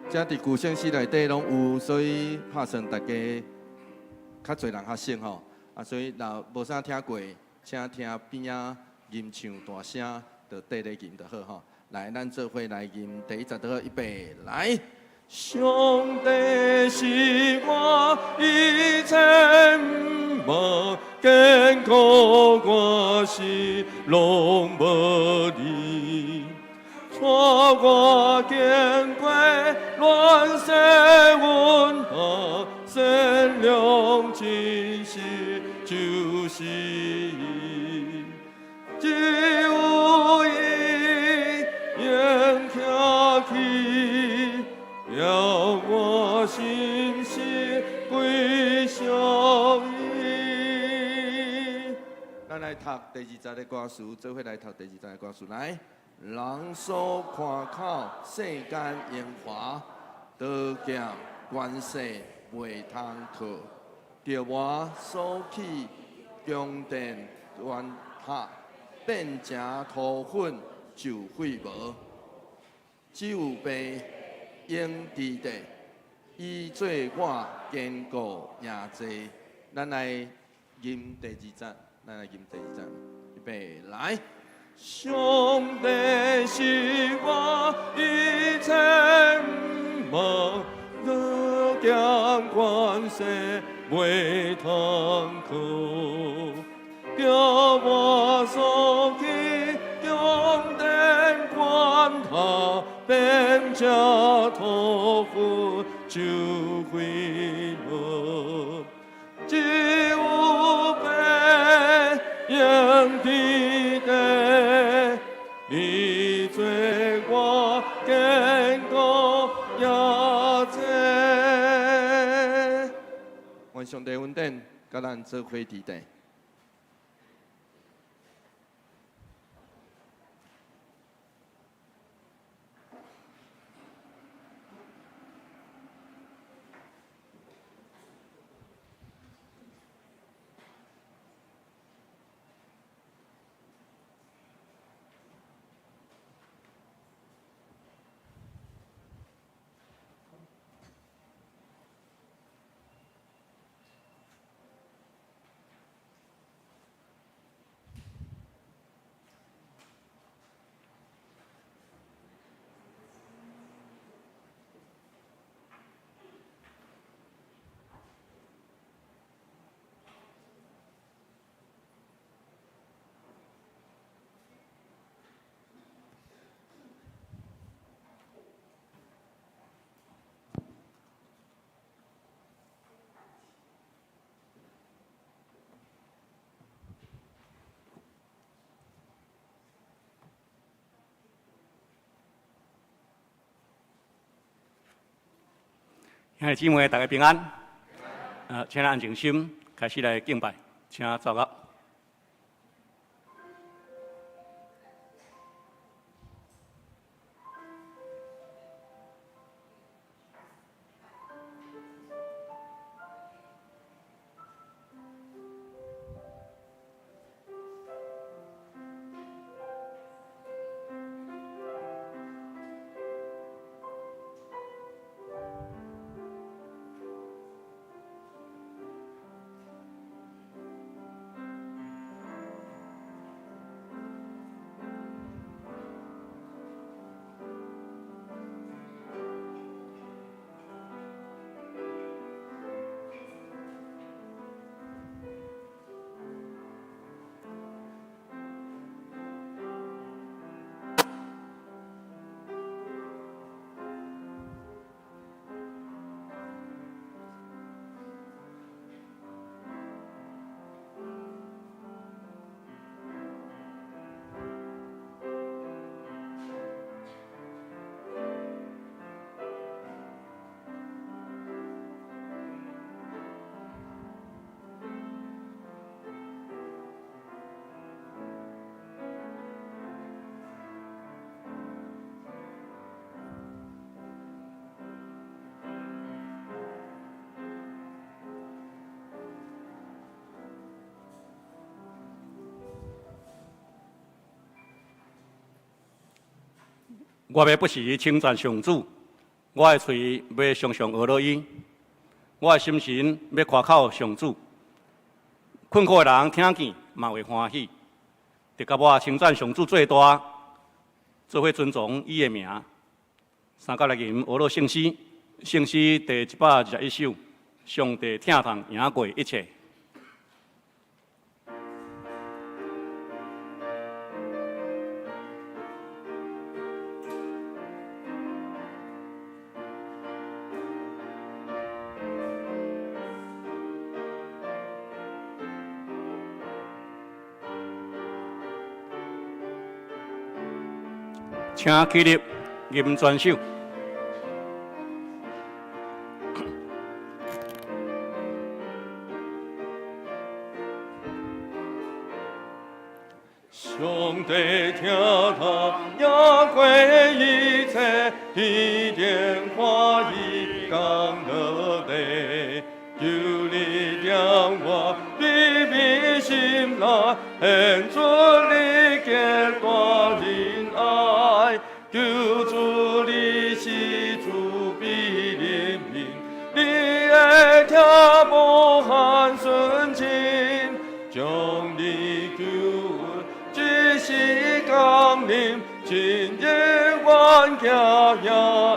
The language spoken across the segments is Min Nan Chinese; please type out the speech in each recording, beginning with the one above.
這佇舊聖詩內底攏有，所以拍算大家較濟人較熟吼。啊，所以若無啥聽過，請聽邊仔吟唱大聲，就綴咧吟就好吼。來，咱做伙來吟第一節就好，預備來。上帝是我一切夢，堅固我是攏無離。帶我經過亂世混濁，善良真實就是伊，只有伊用徛起，叫我心事歸向伊。咱來讀第二節的歌詞，做伙來讀第二節的歌詞來。人所誇口，世間榮華，刀劍權勢袂通靠，著我所起宮殿懸塔，變成塗粉就廢無。只有父應佇地，伊做我堅固營寨。咱來吟第二節，咱來吟第二節，預備來。上帝是我一切夢，刀劍權勢袂通靠，叫我所起宮殿懸塔，變成塗粉就廢無，只有父應佇地，伊做我堅固營寨。願上帝恩典，佮咱做伙佇地。兄弟姊妹，大家平安。請咱安靜心，開始來敬拜，請坐落。我欲不時稱讚上主，我的喙欲常常呵咾伊，我的心神欲誇口上主。困苦的人聽見嘛會歡喜，特佮我稱讚上主最大，做伙尊崇伊的名。三甲來吟呵咾聖詩，聖詩第121首，上帝疼痛贏過一切。請起立，吟全首。上帝疼痛贏過一切，天頂歡喜降落地，求你恬我秘密心內，顯出你極大仁愛，求主你是慈悲憐憫，你的疼無限純情，將你救恩這時降臨，親熱阮驚訝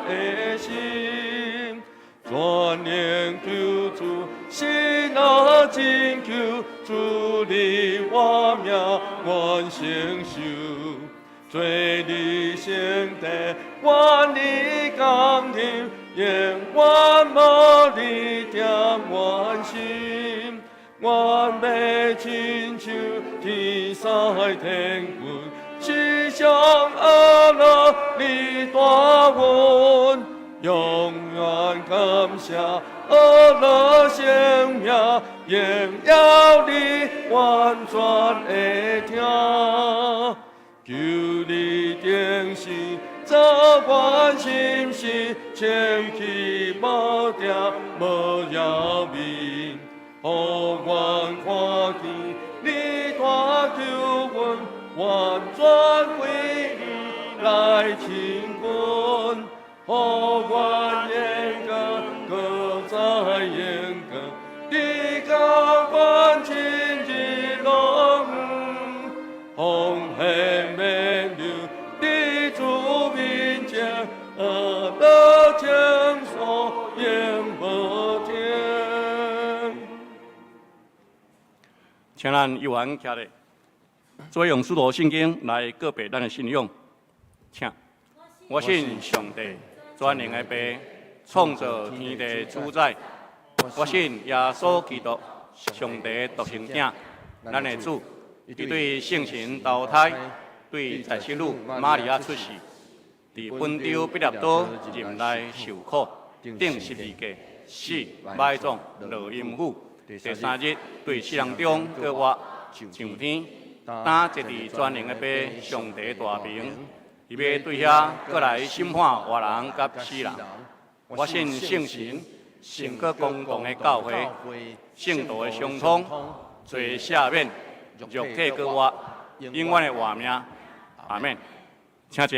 的心，全能救主是那拯救，主你活命願承受，做你聖地，願你降臨，永遠無你恬阮心，願欲親像天使天軍，時常呵咾你大恩，永遠感謝呵咾聖名，榮耀你完全的疼。求你定時早阮心事，清氣無定無枵眠，予阮看見你大救恩，完全歸你來親近，予阮眼光閣再眼光，你甲阮親近樂園，風起冕旒佇主面前，呵咾稱頌永無停。請咱有緣徛咧，做用使徒信經來告白咱的信仰。請，我信上帝，全能的父，創造天地主宰。我信耶穌基督，上帝獨生囝，咱的主，伊對聖神投胎，對在聖女瑪利亞出世，佇本丟彼拉多忍耐受苦，釘十字架，死、埋葬、落陰府，第三日對死人中閣活，上天，擔坐佇全能的父上帝大爿，伊欲對遐閣來審判活人佮死人。我信聖神，聖閣公共的教會，聖徒的相通，罪赦免，肉體閣活，永遠的活命。阿們。請坐。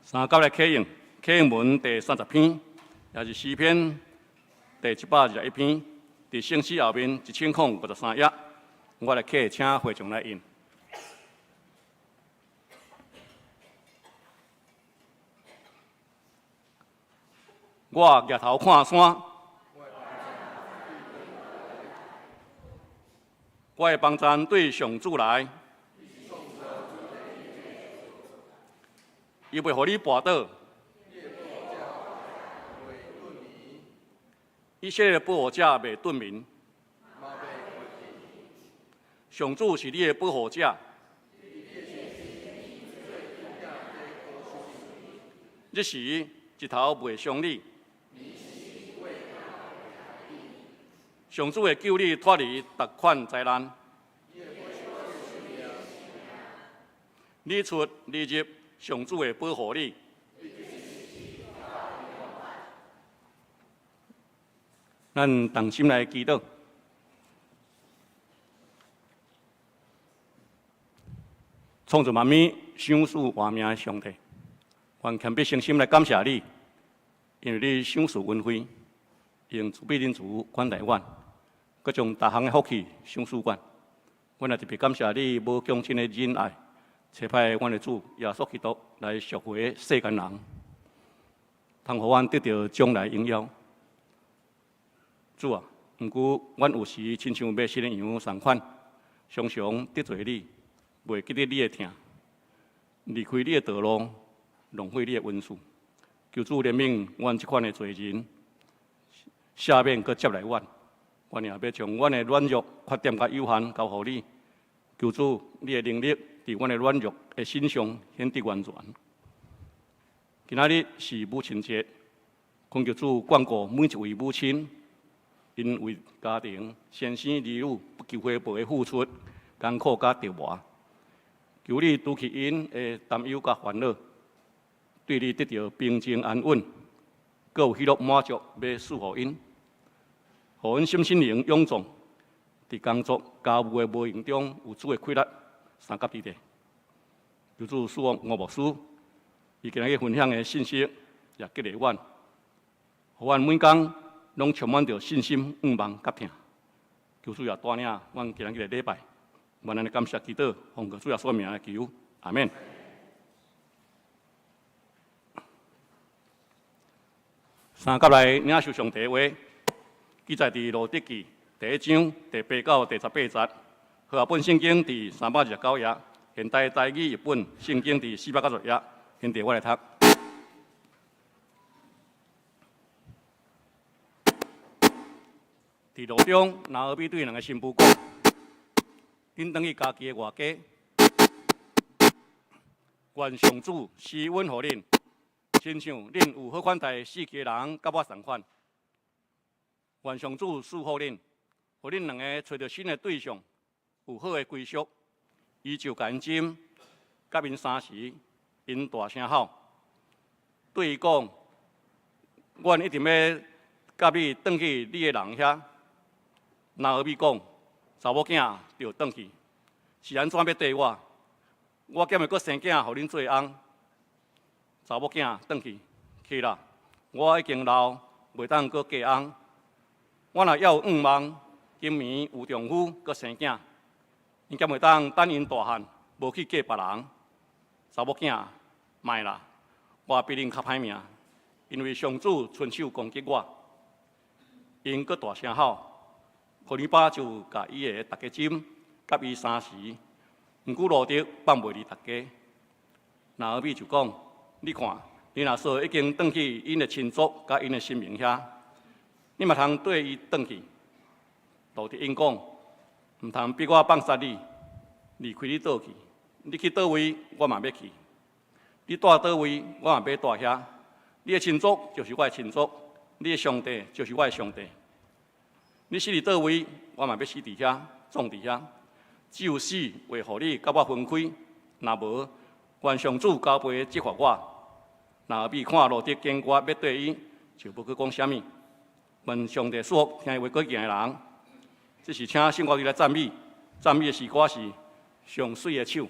三甲來啟應，啟應文第30篇，也是詩篇第121篇，佇聖詩後面1053頁，我來啟請會眾來印。我舉頭看山，我的幫贊對上主來，伊袂予你跋倒，以色列的保護者袂頓眠。上主是你的保護者，日時日頭袂傷你，上主會救你脫離逐款災難。你出你入，上主會保護你。咱同心來祈禱。創造萬物、賞賜活命的上帝，阮謙卑誠心來感謝你，因為你賞賜恩惠，用慈悲仁慈款待阮，閣將逐項的福氣賞賜阮。阮也特別感謝你無窮盡的仁愛，差派阮的主耶穌基督來贖回世間人，通予阮得著將來榮耀。主啊，毋過阮有時親像迷失的羊仝款，常常得罪你，袂記得你的疼，離開你的道路，浪費你的恩賜。求主憐憫阮這款的罪人，赦免閣接納阮。阮也欲將阮的軟弱、缺點佮有限交予你。求主，你的能力佇阮的軟弱的身上顯得完全。今仔日是母親節，懇求主眷顧每一位母親，𪜶為家庭、先生、兒女不求回報的付出、艱苦佮折磨。求你除去𪜶的擔憂佮煩惱，對你得著平靜安穩，閣有喜樂滿足，欲賜予𪜶，予𪜶身心靈勇壯，佇工作家務的無形中有主的氣力相佮佇咧。求主賜福吳牧師，伊今日分享的信息也激勵阮，予阮每工攏充滿著信心、向望佮疼。求主也帶領阮今日的禮拜，阮按呢感謝祈禱，奉主耶穌名來求，阿們。三佮來領受上帝話，記載佇路得記第一章第八到第十八節，和合本聖經佇329頁，現代台語譯本聖經佇490頁，現在我來讀。佇路中，拿俄米對兩个新婦講：恁轉去家己的外家，願上主施恩予恁，親像恁有好款待死去的人，佮我仝款。願上主賜福恁，予恁兩个揣著新的對象，有好的歸屬。伊就共𪜶斟，佮𪜶相時，𪜶大聲吼，對伊講：阮一定欲佮你轉去你的人遐。拿俄米講：查某囝著轉去，是按怎欲綴我？我敢會閣生囝予恁做翁？查某囝轉去，去啦！我已經老，袂當閣嫁翁。我若猶有向望，今暝有丈夫閣生囝，𪜶敢會當等𪜶大漢，無去嫁別人？查某囝，莫啦，我比恁較歹命，因為上主伸手攻擊我。𪜶閣大聲吼，俄珥巴就共伊的大家斟，佮伊相時，毋過路得放袂離大家。拿俄米就講：你看，恁阿嫂已經轉去𪜶的親族佮𪜶的神明遐，你嘛通綴伊轉去。路得應講：毋通逼我放殺你，離開你倒去。你去佗位，我嘛欲去；你蹛佗位，我嘛欲蹛遐。你的親族就是我的親族，你的上帝就是我的上帝。你死佇佗位，我嘛欲死佇遐，葬佇遐。只有死會予你佮我分開，若無，願上主加倍責罰我。拿俄米看路得堅決欲綴伊，就無閣講啥物。願上帝賜福聽伊話過行的人。這是請聖歌隊來讚美，讚美的詩歌是上媠的手。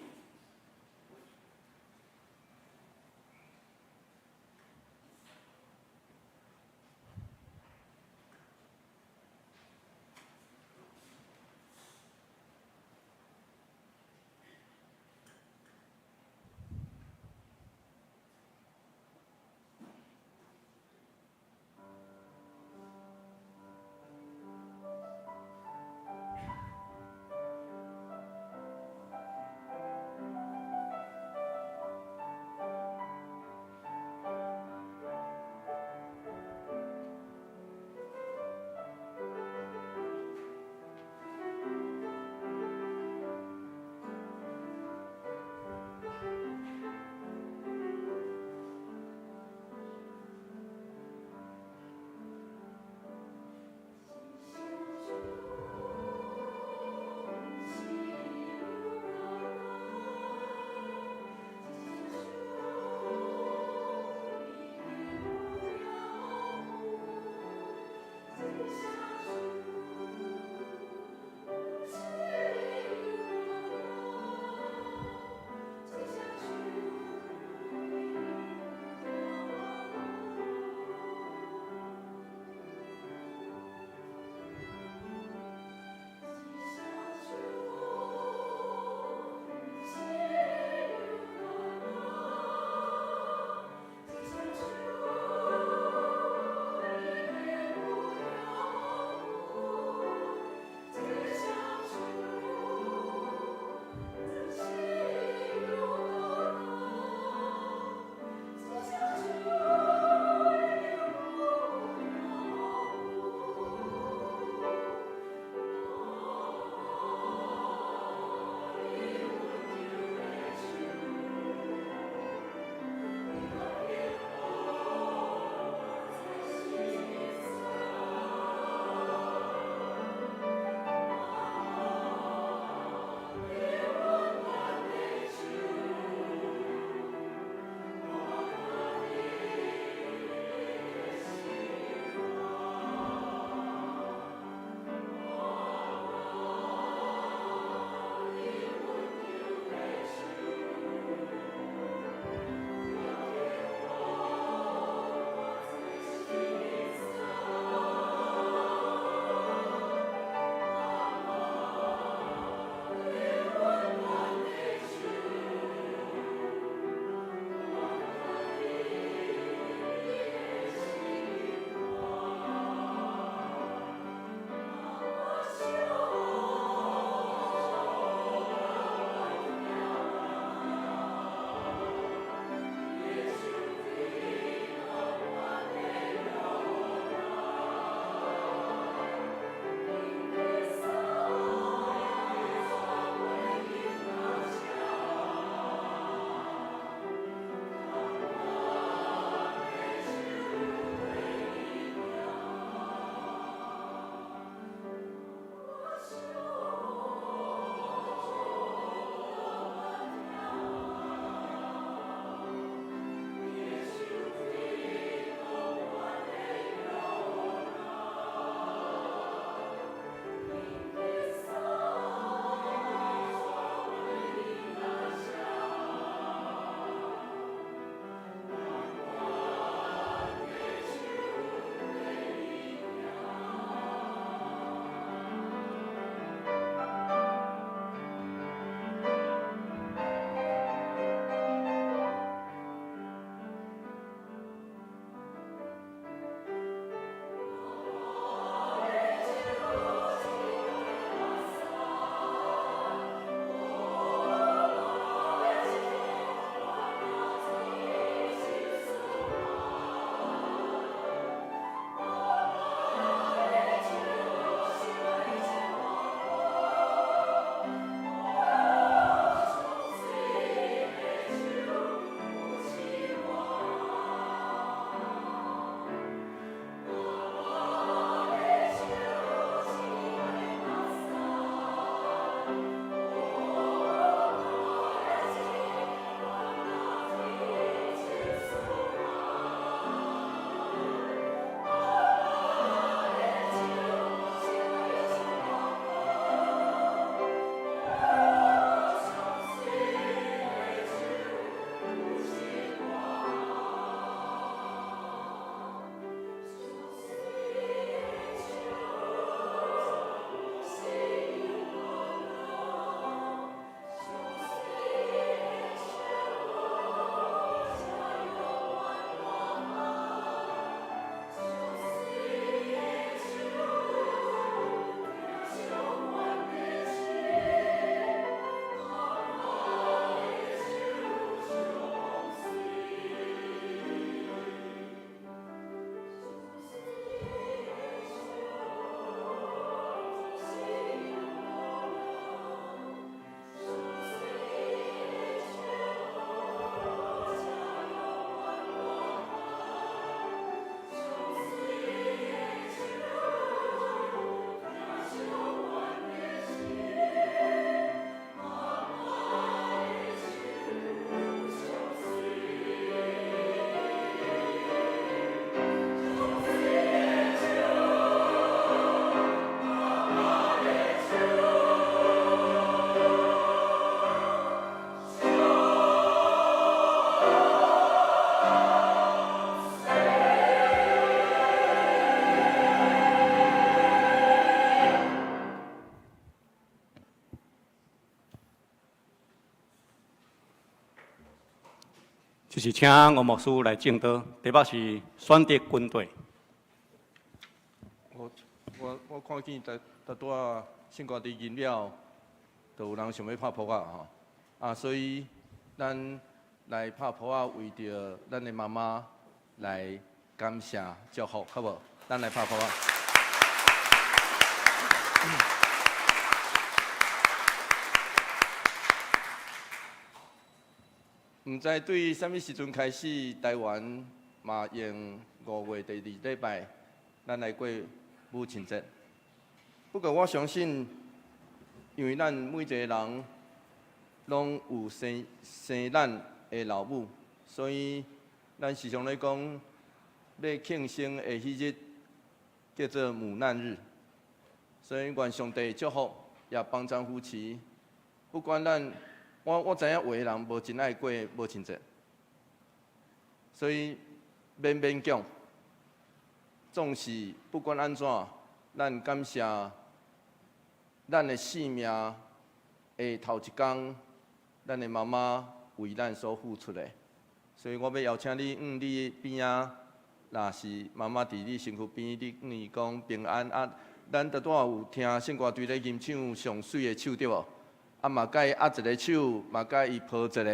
就是請吳牧師來證道，題目是選擇軍隊。我看見拄拄仔聖歌隊音了，就有人想欲拍噗仔吼，啊，所以咱來拍噗仔，為著咱的媽媽來感謝祝福，好無？咱來拍噗仔。毋知對啥物時陣開始，台灣嘛用5月第二禮拜，咱來過母親節。不過我相信，因為咱每一個人攏有生生咱的老母，所以咱時常咧講，欲慶生的彼日叫做母難日。所以願上帝祝福，也幫贊扶持。不管咱。我知影有的人無真愛過母親節，所以免勉強。總是不管按怎，咱感謝咱的生命的頭一工，咱的媽媽為咱所付出的。所以我欲邀請你，你邊仔，若是媽媽佇你身軀邊，你向伊講平安啊。咱拄仔有聽聖歌隊咧吟唱上媠的手對無？啊嘛，共伊握一个手，嘛共伊抱一下，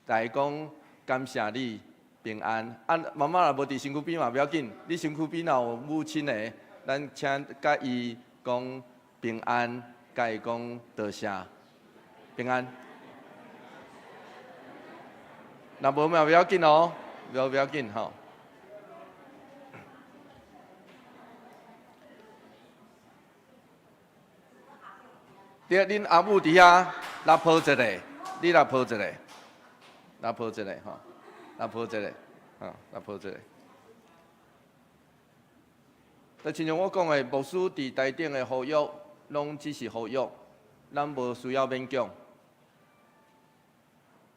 共伊講感謝你平安。啊，媽媽若無佇身軀邊嘛無要緊，你身軀邊若有母親的，咱請共伊講平安，共伊講多謝平安。若無嘛無要緊哦，無要緊吼。對，恁阿母佇遐，來抱一下，你來抱一下，來抱一下吼，來抱一下，吼，來抱一下。就親像我講的，牧師佇台頂的呼籲，攏只是呼籲，咱無需要勉強。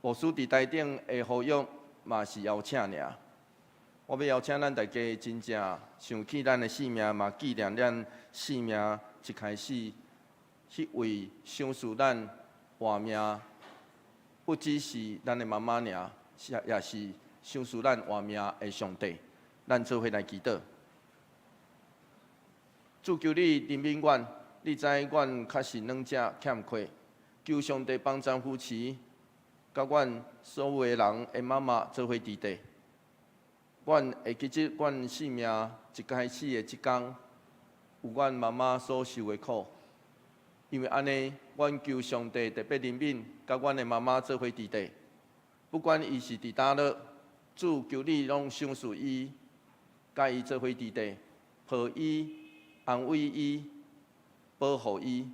牧師佇台頂的呼籲，嘛是邀請爾。我欲邀請咱大家真正想起咱的生命，嘛紀念咱生命一開始。彼位賞賜咱活命，不只是咱的媽媽爾，是也是賞賜咱活命的上帝。咱做伙來祈禱。主求你憐憫阮，你知阮確實軟弱欠缺，求上帝幫贊扶持，佮阮所有的人的媽媽做伙佇底。阮會記得阮生命一開始的這工，有阮媽媽所受的苦。因為按呢，阮求上帝特別憐憫，佮阮的媽媽做伙佇底。不管伊是佇佗落，主求你攏賞賜伊，佮伊做伙佇底，抱伊，安慰伊，保護伊。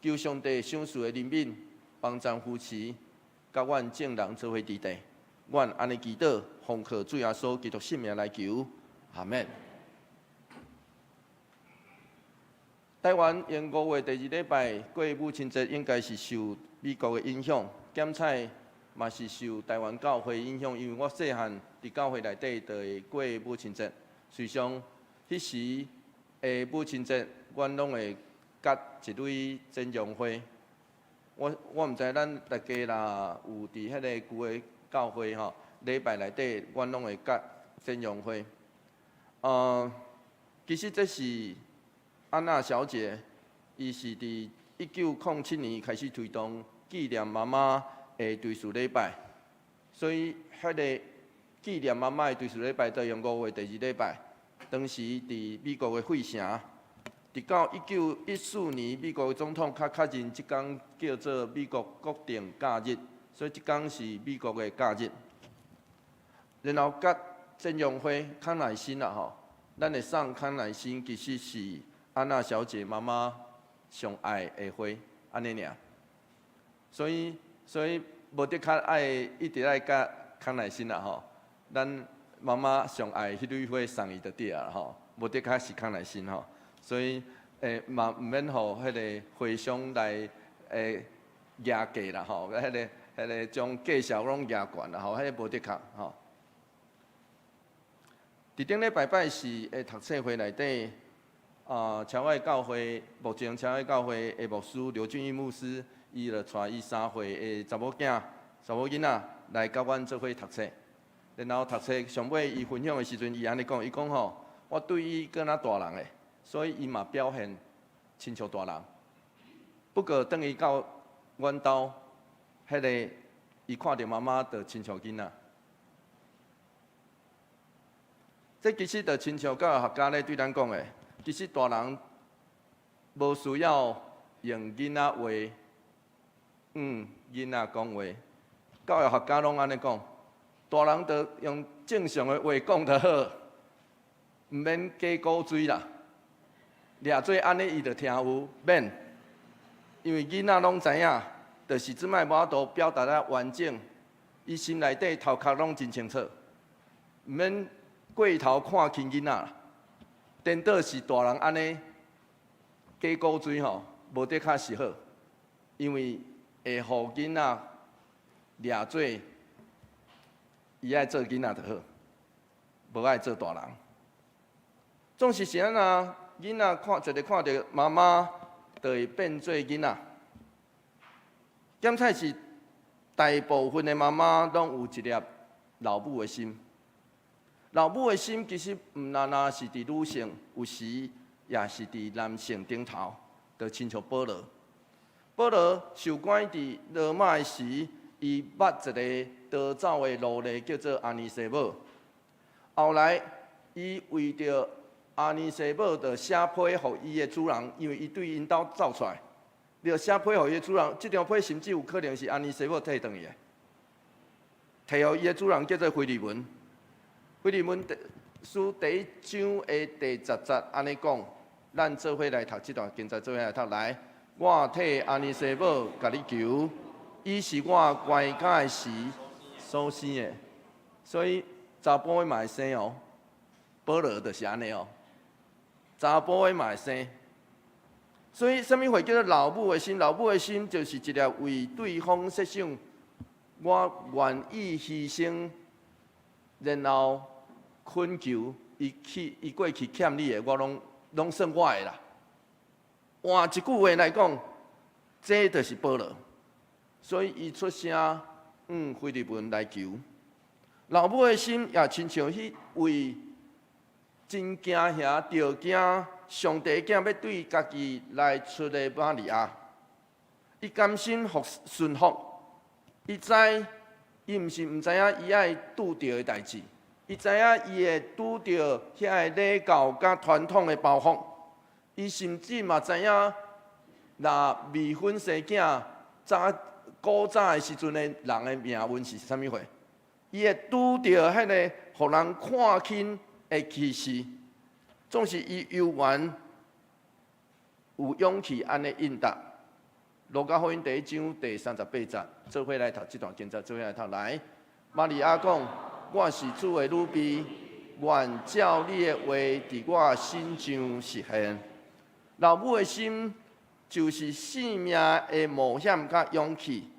求上帝賞賜的憐憫，幫贊扶持，佮阮眾人做伙佇底。阮按呢祈禱，奉靠主耶穌基督聖名來求，阿們。台灣用5月第二禮拜過母親節，應該是受美國的影響，兼且嘛是受台灣教會影響。因為我細漢佇教會內底就會過母親節，隨常彼時的母親節，阮攏會結一蕊剪陽花。我毋知咱大家若有佇彼个舊的教會吼，禮拜內底，阮攏會結剪陽花。其實這是安娜小姐，伊是佇1907年開始推動紀念媽媽的追思禮拜，所以彼个紀念媽媽的追思禮拜就用5月第二禮拜。當時佇美國的費城，直到1914年，美國的總統較確認這工叫做美國國定假日，所以這工是美國的假日。然後結剪陽花康乃馨啦吼，咱會送康乃馨其實是安娜小姐媽媽上愛的花，按呢爾。所以無得較愛一直愛結康乃馨啦吼。咱媽媽上愛彼蕊花送伊就對啊吼，無得較是康乃馨吼。所以嘛毋免予彼个花商來壓價啦吼，彼个將價數攏壓懸啦吼，彼个無的確吼。佇頂禮拜拜四的讀冊會內底，啊，僑愛教會目前僑愛教會的牧師劉俊義牧師，伊就帶伊3歲的查某囝、查某囡仔來佮阮做伙讀冊。然後讀冊上尾伊分享的時陣，伊按呢講，伊講吼，我對伊閣若大人的，所以伊嘛表現親像大人。不過當伊到阮兜，彼个伊看著媽媽就親像囡仔。這其實就親像教育學家咧對咱講的，其實大人無需要用囡仔話，囡仔講話。教育學家攏按呢講，大人就用正常的話講就好，毋免加古錐啦。掠做按呢，伊就聽有免，因為囡仔攏知影，就是這擺無法度表達得完整，伊心內底頭殼攏真清楚，毋免過頭看輕囡仔啦。顛倒是大人按呢加古錐吼，無得較實好，因為會予囡仔掠做伊愛做囡仔就好，無愛做大人。總是是按怎，囡仔看一个看著媽媽，就會變做囡仔。檢採是大部分的媽媽攏有一粒老母的心。老母的心其實毋單單是佇女性，有時也是佇男性頂頭，就親像保羅。保羅受關佇羅馬的時，伊捌一個逃走的奴隸叫做阿尼西母。後來，伊為著阿尼西母，就寫批予伊的主人，因為伊對𪜶兜走出來，就寫批予伊的主人。這張批甚至有可能是阿尼西母提轉去的，提予伊的主人叫做腓利門。腓利門書第一章的第10節按呢講，咱做伙來讀這段經節，做伙來讀來。我替阿尼西母共你求，伊是我關監的時所生的，所以查埔的嘛會生哦。保羅就是按呢哦，查埔的嘛會生。所以，啥物貨叫做老母的心？老母的心就是一粒為對方設想，我願意犧牲，然後懇求伊去，伊過去欠你的，我攏攏算我的啦。換一句話來講，這就是保羅。所以伊出聲，向腓利門來求。老母的心也親像彼位真驚嚇、著驚上帝囝欲對家己來出的瑪利亞，伊甘心服順服，伊知伊毋是毋知影伊愛拄著的代誌，伊知影伊會拄著遐个禮教佮傳統的包袱，伊甚至嘛知影，若未婚生囝早古早的時陣的人的命運是啥物貨，伊會拄著彼个予人看輕的歧視，總是伊猶原有勇氣按呢應答。路加福音第一章第38節，做伙來讀這段經節，做伙來讀來。瑪利亞講：我是主的女婢，願照你的話佇我身上實現。老母的心就是生命的冒險佮勇氣。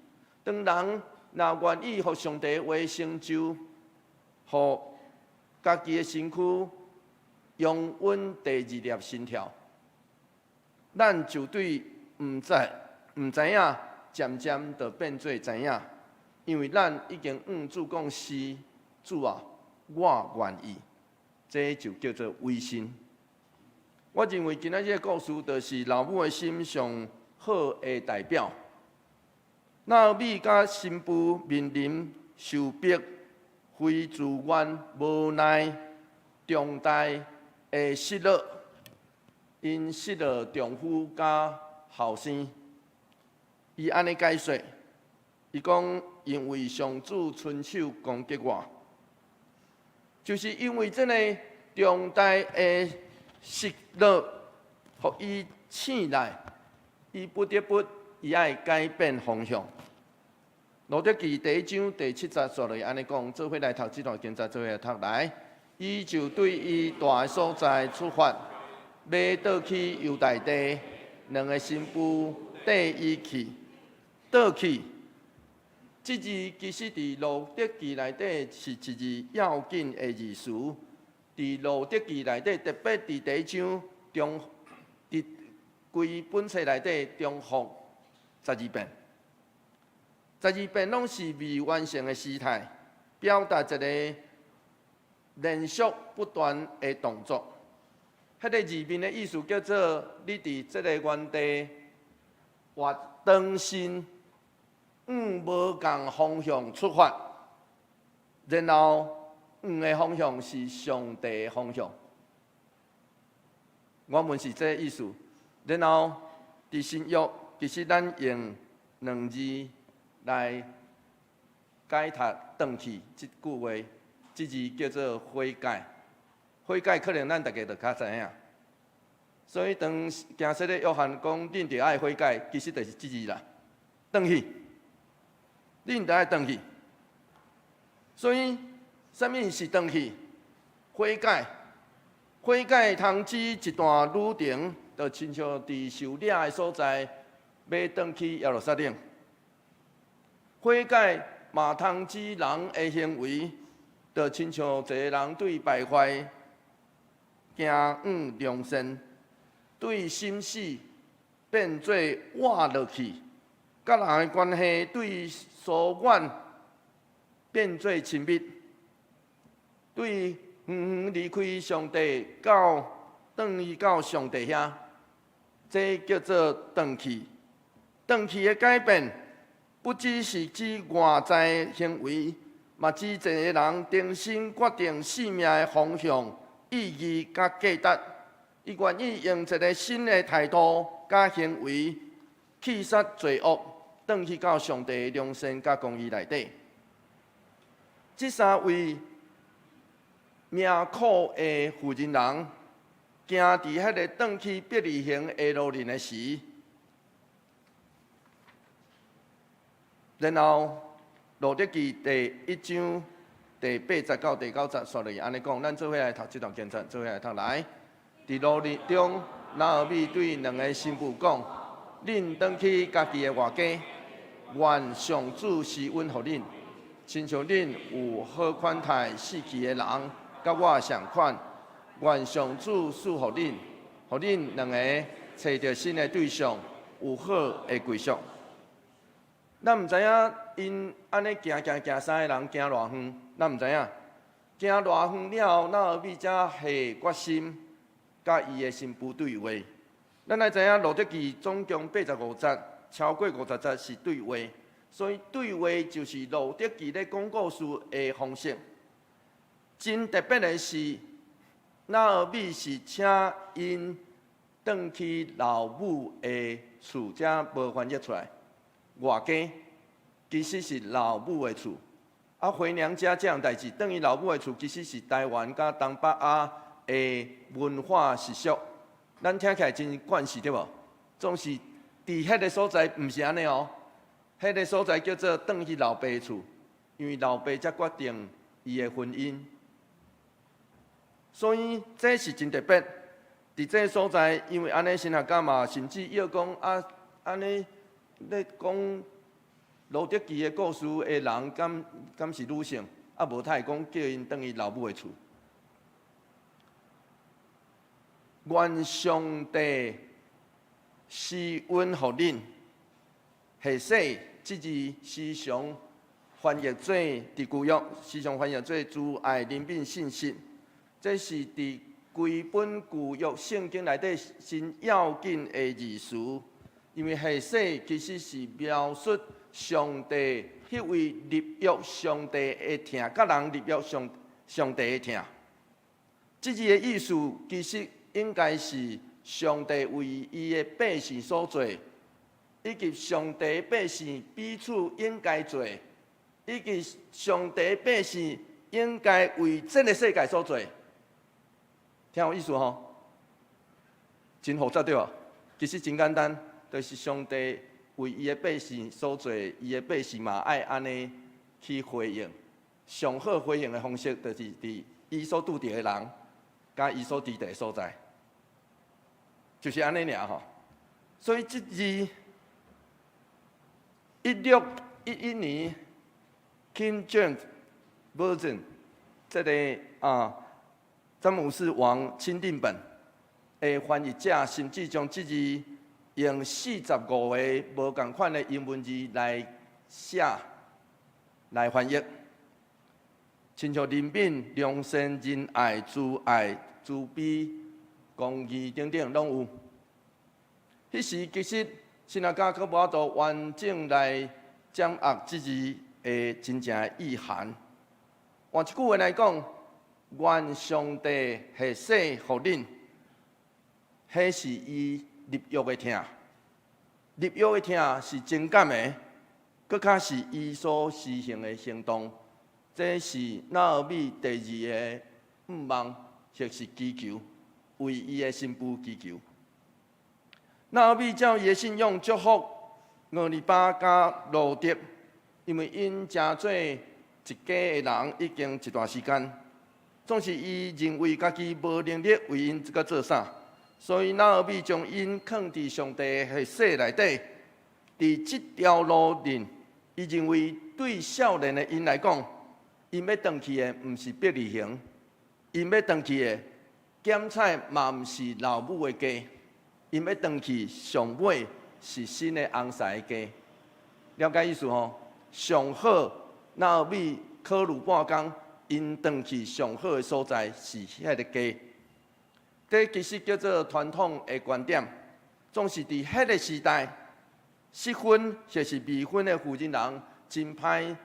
當人若願意予上帝話成就，予家己的身軀擁穩第二粒心跳，咱就對毋知影，漸漸就變做知影，因為咱已經向主講是，主啊，我願意，這就叫做委身。我認為今仔這个故事就是老母的心上好的代表。拿俄米佮新婦面臨受逼、非自願、無奈、重大的失落，𪜶失落丈夫佮後生。伊按呢解說，伊講因為上主親手攻擊我，就是因為這个重大的失落，予伊醒來，伊不得不伊愛改變方向。路得記第一章第7節煞落去按呢講，做伙來讀這段經節，做伙來讀來。伊就對伊蹛的所在出發，欲倒去猶大地，兩个新婦綴伊去，倒去。這字其實佇路得記內底是一字要緊的字詞。佇路得記內底，特別佇第一章中，佇規本冊內底重複12遍，十二遍攏是未完成的時態，表達一個連續不斷的動作。彼個字面的意思叫做你佇這個原地活轉身，往無仝方向出發，然後往的方向是上帝的方向。原文是這個意思。然後佇新約，其實咱用兩字來解讀轉去這句話，這字叫做悔改。悔改可能咱大家就較知影。所以當行洗禮約翰講恁著愛悔改，其實就是這字啦，轉去，恁著愛轉去。所以，啥物是轉去？悔改，悔改通指一段旅程，就親像佇受掠的所在，欲轉去耶路撒冷。悔改嘛通指人的行為，就親像一個人對敗壞行往良善，對心死變做活落去，佮人的關係對疏遠變做親密，對遠遠離開上帝到轉去到上帝遐，這叫做轉去。轉去的改變，不只是指外在行為，嘛指一個人重新決定生命的方向、意義佮價值。伊願意用一個新的態度佮行為，棄殺罪惡，轉去到上帝良善佮公義內底。這三位命苦的婦人人，行佇彼个轉去伯利恆的路面的時，然後路得記第一章第八節到第九節，煞落去按呢講，咱做伙來讀這段經節，做伙來讀來。佇路日中，拿俄米對兩个新婦講：恁轉去家己的外家，願上主施恩予恁，親像恁有好款待死去的人，佮我仝款。願上主賜予恁，予恁兩个揣著新的對象，有好的歸宿。咱毋知影𪜶按呢行行行三个人行偌遠，咱毋知影。行偌遠了後，拿俄米才下決心，佮伊的新婦對話。咱愛知影路得記總共85節，超過50節是對話，所以對話就是路得記咧講故事的方式。真特別的是，拿俄米是請𪜶轉去老母的厝，這無翻譯出來。外家其實是老母的厝，啊回娘家這項代誌，轉去老母的厝，其實是台灣佮東北亞的文化習俗。咱聽起來真慣勢對無？總是佇彼个所在，毋是按呢哦。彼个所在叫做轉去老爸厝，因為老爸才決定伊的婚姻。所以這是真特別。佇這个所在，因為按呢神學家嘛，甚至伊講啊，按呢咧講路得記的故事的人，敢敢是女性？啊，無太講叫𪜶轉去老母的厝。願上帝施恩予恁，何西這字時常翻譯做佇舊約，時常翻譯做慈愛、憐憫、信實。這是佇規本舊約聖經內底真要緊的字詞，因為何西其實是描述上帝彼位立約上帝的疼，佮人立約上上帝的疼。這字的意思其實應該是上帝為伊的百姓所做，以及上帝百姓彼此應該做，以及上帝百姓應該為這个世界所做。聽有意思吼？真複雜對無？其實真簡單，就是上帝為伊的百姓所做，伊的百姓嘛愛按呢去回應。上好回應的方式，就是佇伊所拄著的人，佮伊所佇的所在，就是按呢爾吼。所以這字1611年，King James Version 這个啊。詹姆斯王钦定本的翻譯者，甚至將這字用45個無仝款的英文字來寫來翻譯。親像憐憫、良善、仁愛、慈愛、慈悲、公義等等，攏有。彼時其實神學家閣無法度完整來掌握這字的真正的意涵。換一句話來講，願上帝下世予恁，彼是伊立約的疼。立約的疼是情感的，閣較是伊所施行的行動。這是拿俄米第二个願望，或是祈求，為伊的新婦祈求。拿俄米照伊的信仰祝福俄利巴佮路得，因為𪜶成做一家的人已經一段時間，總是伊認為家己無能力為𪜶這個做啥，所以拿俄米將𪜶囥佇上帝的血勢內底。佇這條路裡，伊認為對少年的𪜶來講，𪜶欲轉去的毋是伯利恆，𪜶欲轉去的減菜嘛毋是老母的家。𪜶欲轉去上尾是新的翁婿的家，了解意思吼？上好拿俄米考慮半工，𪜶轉去上好的所在是彼个家。這其實叫做傳統的觀點，總是佇彼个時代，適婚或是未婚的婦人人真歹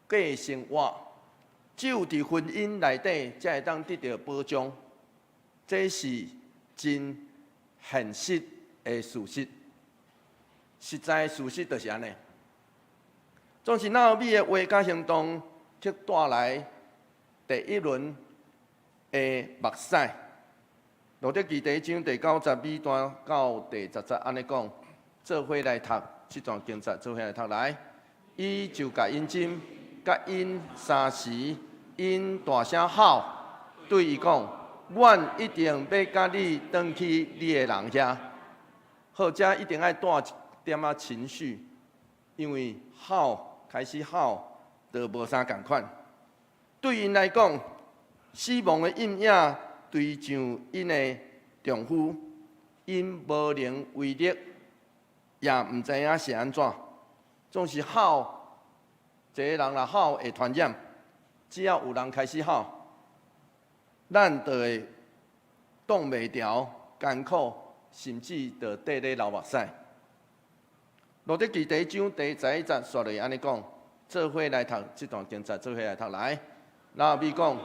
過生活，只有佇婚姻內底才會當得著保障，這是真現實的事實，實在事實就是按呢。總是拿俄米的話佮行動，卻帶來第一輪的目屎。路得記第一章第九節尾段到第十節按呢講，做伙來讀這段經節，做伙來讀來。伊就共𪜶斟，佮𪜶相時，𪜶大聲哭，對伊講：阮一定欲佮你轉去你的人遐。好，這一定愛帶一點仔情緒，因為哭開始哭，就無啥仝款。對𪜶來講，死亡的陰影追上𪜶的丈夫，𪜶無能為力，也毋知影是按怎。總是哭，一个人若哭會傳染，只要有人開始哭，咱就會擋袂牢，艱苦，甚至就綴咧流目屎。路得記第一章第十一節煞落按呢講，做伙來讀這段經節，做伙來讀來。拿俄米講，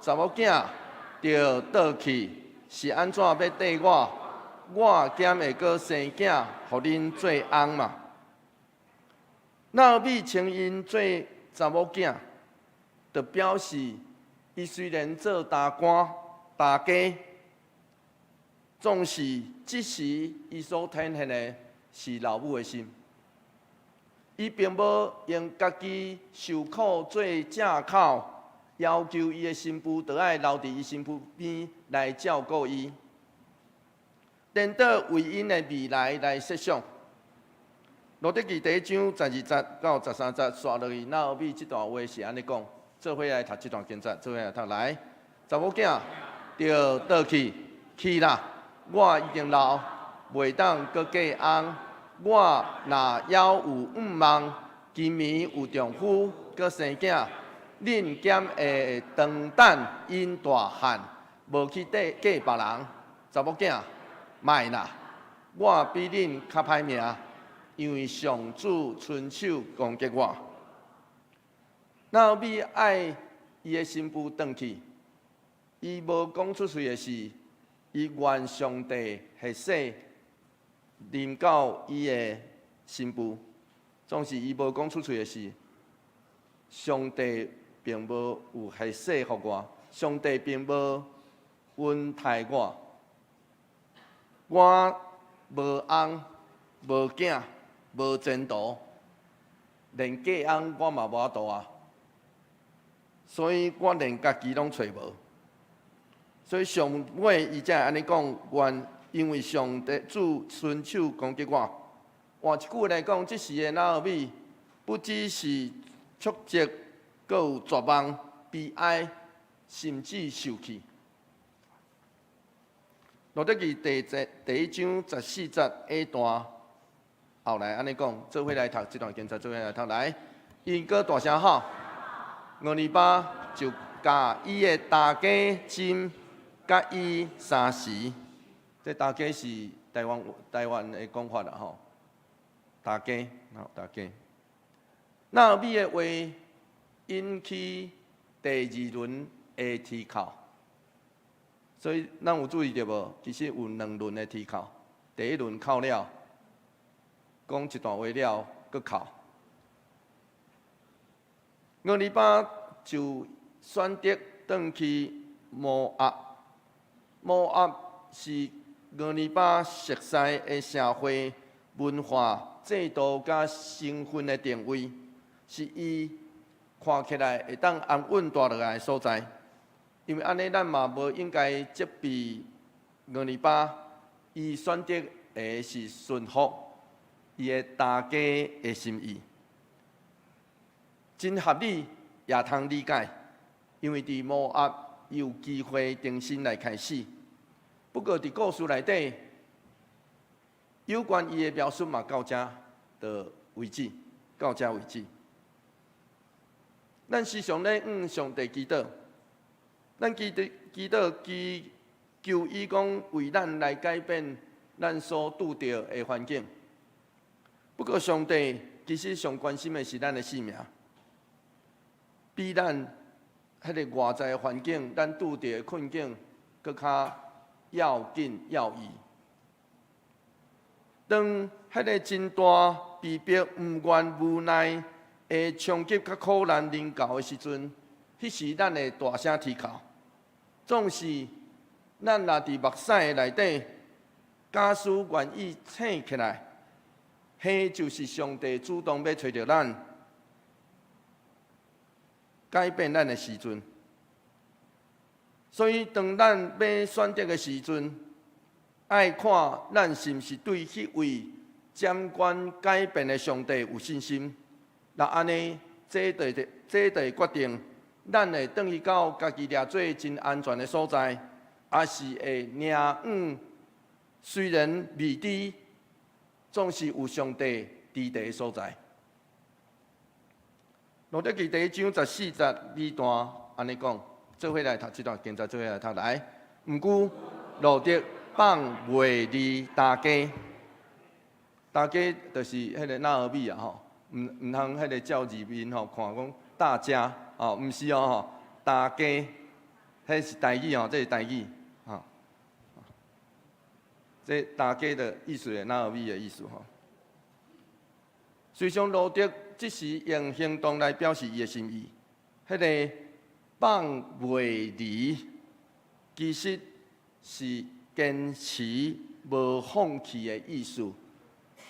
查某囝著倒去，是按怎欲綴我？我敢會閣生囝，予恁做翁嗎？拿俄米稱𪜶做查某囝，就表示伊雖然做大官大家，總是這時伊所展現的是老母的心。伊並無用家己受苦做藉口，要求伊的新婦著愛留佇伊身軀邊來照顧伊，顛倒為𪜶的未來來設想。路得記第一章十二節到十三節，煞落去，拿俄米這段話是按呢講，做伙來讀這段經節，做伙來讀來。查某囝著倒去，去啦！我已經老，袂當閣嫁翁。我若猶有向望，今暝有丈夫閣生囝，恁敢會當等𪜶大漢，無去嫁嫁別人？查某囝，莫啦！我比恁較歹命，因為上主伸手攻擊我。拿俄米愛伊的新婦轉去，伊無講出喙的是，伊願上帝下世臨到伊的新婦，總是伊無講出喙的是，上帝並無有下世予我，上帝並無恩待我，我無翁無囝無前途，連嫁翁我嘛無法度啊，所以我連家己攏揣無，所以上尾伊才會按呢講，願因為上帝主伸手攻擊我。換一句話來講，這時的拿俄米不只是挫折，閣有絕望、悲哀，甚至受氣。路得記第一章十四節下段，後來按呢講，做伙來讀這段經節，做伙來讀來。𪜶閣大聲喊，俄利巴就共伊的大家斟佮伊相時。這大家是台灣的講法啦吼。大家，吼大家。拿俄米的話引起第二輪的啼哭，所以咱有注意著無？其實有兩輪的啼哭，第一輪哭了，講一段話了，閣哭。俄利巴就選擇轉去摩押，摩押是俄利巴熟悉的社會文化制度佮身份的定位，是伊看起來會當安穩蹛落來的所在。因為按呢，咱嘛無應該責備俄利巴，伊選擇的是順服伊的大家的心意，真合理，也通理解。因為佇摩押有機會重新來開始。不過佇故事內底，有關伊的描述嘛到遮的為止，到遮為止。咱時常咧向上帝祈禱，咱祈禱祈禱祈求伊講為咱來改變咱所拄著的環境。不過上帝其實上關心的是咱的性命，比咱彼个外在的環境，咱拄著的困境，閣較要緊要義。當彼个真大被迫毋願無奈的衝擊佮苦難臨到的時陣，彼時咱會大聲啼哭。總是咱若佇目屎的內底，假使願意醒起來，彼就是上帝主動欲揣著咱，改變咱的時陣。所以，當咱欲選擇的時陣，愛看咱是毋是對彼位掌管改變的上帝有信心。若按呢，這就會決定咱會轉去到家己掠做真安全的所在，抑是會寧願雖然未知，總是有上帝佇的所在。路得記第一章十四節尾段按呢講，做伙來讀這段經節，做伙來讀來。毋過路得放袂離大家，大家就是彼个拿俄米啊吼，毋通彼个照字面吼看講大家哦，毋是哦吼，大家，彼是台語吼，這是台語吼。這大家的意思，拿俄米的意思吼。隨想路得這時用行動來表示伊的心意，彼个放袂離，其實是堅持無放棄的意思。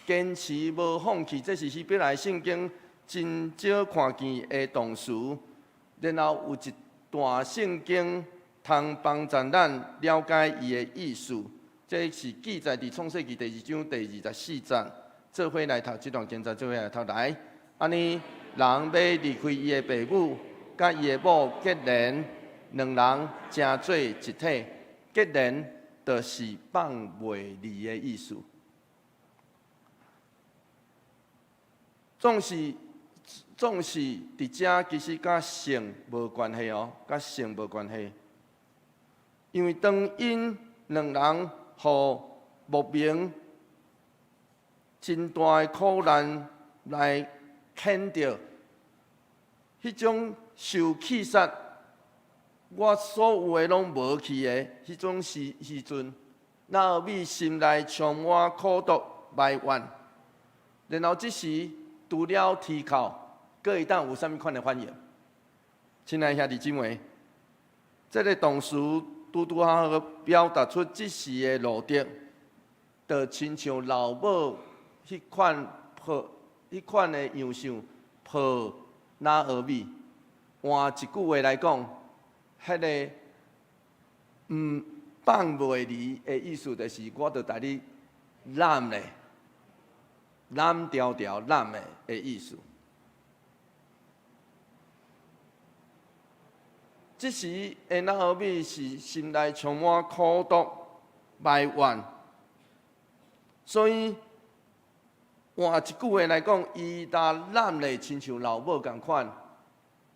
堅持無放棄，這是希伯來聖經真少看見的動詞。然後有一段聖經通幫助咱了解伊的意思。這是記載佇創世記第二章第二十四節。做伙來讀這段經節，做伙來讀來。按呢，人欲離開伊的爸母，佮伊的某結連，兩人成做一體。結連就是放袂離的意思。總是佇遮其實佮性無關係哦，佮性無關係。因為當𪜶兩人予莫名真大的苦難來牽著，彼種受氣殺，我所有的攏無去的彼種時陣，拿俄米心內充滿苦毒埋怨，然後這時除了啼哭，閣會當有啥物款的反應？親愛兄弟姊妹，這个動詞拄拄好好表達出這時的路得，就親像老母彼款抱彼款的樣式抱拿俄米。換一句話來講，彼个毋放袂離的意思，就是我著共你攬咧，攬牢牢攬的意思。這時的拿俄米是心內充滿苦毒、埋怨，所以換一句話來講，伊焦攬咧親像老母仝款，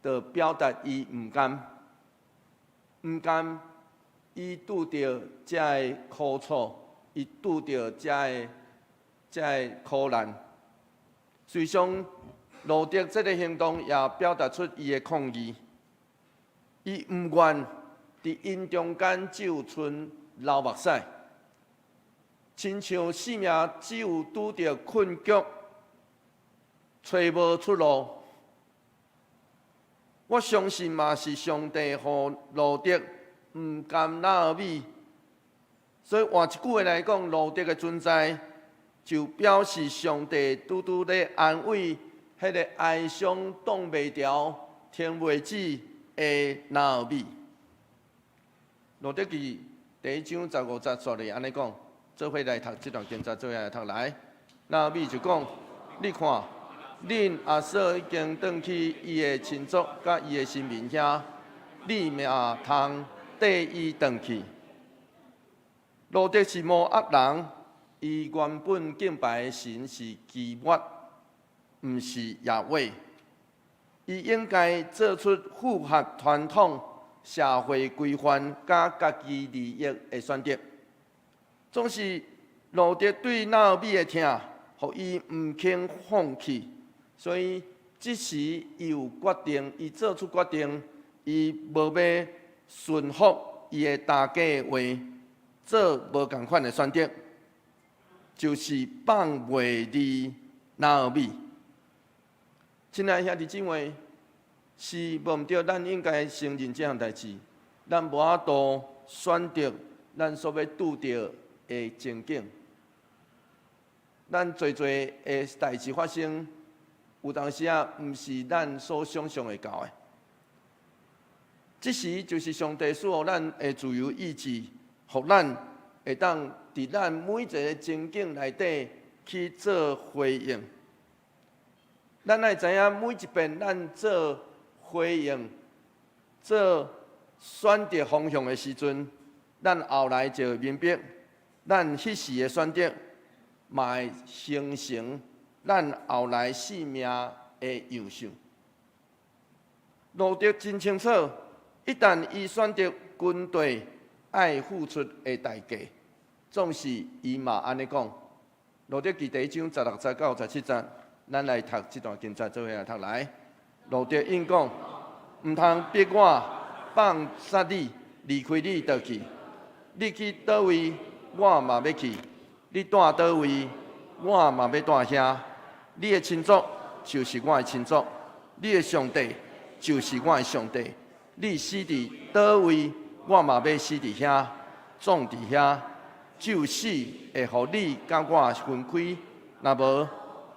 就表達伊毋甘，毋甘伊拄著遮个苦楚，伊拄著遮个苦難。事實上，路得這个行動也表達出伊的抗議，伊毋願佇𪜶中間只有賰流目屎，親像生命只有拄著困局，揣無出路。我相信嘛是上帝予路得毋甘拿俄米，所以換一句話來講，路得的存在就表示上帝拄拄咧安慰彼个哀傷擋袂牢、停袂止的拿俄米。路得記第一章十五節煞咧按呢講，做伙來讀這段經節，做伙來讀來。拿俄米就講：你看，恁阿嫂已經轉去伊的親族佮伊的神明遐，你嘛通綴伊轉去。路得是摩押人，伊原本敬拜的神是基抹，毋是耶和。伊應該做出符合傳統社會規範佮家己利益的選擇。總是路得對拿俄米的疼，予伊毋肯放棄。所以，這時伊有決定，伊做出決定，伊無欲順服伊的大家的話，做無仝款的選擇，就是放袂離拿俄米。親愛兄弟姊妹，是無毋對，咱應該承認這項代誌，咱無法度選擇咱所欲拄著的情景。咱濟濟的代誌發生，有當時啊，毋是咱所想象會到的。這時就是上帝賜予咱的自由意志，予咱會當佇咱每一个情景內底去做回應。咱愛知影，每一遍咱做回應、做選擇方向的時陣，咱後來就會明白，咱彼時的選擇，嘛會形成咱後來生命的樣式。路得真清楚，一旦伊選擇跟綴，愛付出的代價，總是伊嘛按呢講。路得記第一章十六節到十七節，咱來讀這段經節，做伙來讀來。路得應講，毋通逼我放殺你，離開你倒去。你去佗位，我嘛欲去；你蹛佗位，我嘛欲蹛遐。你的親族就是我的親族，你的上帝就是我的上帝。你死佇佗位，我嘛欲死佇遐，葬佇遐。就死會予你佮我分開，若無，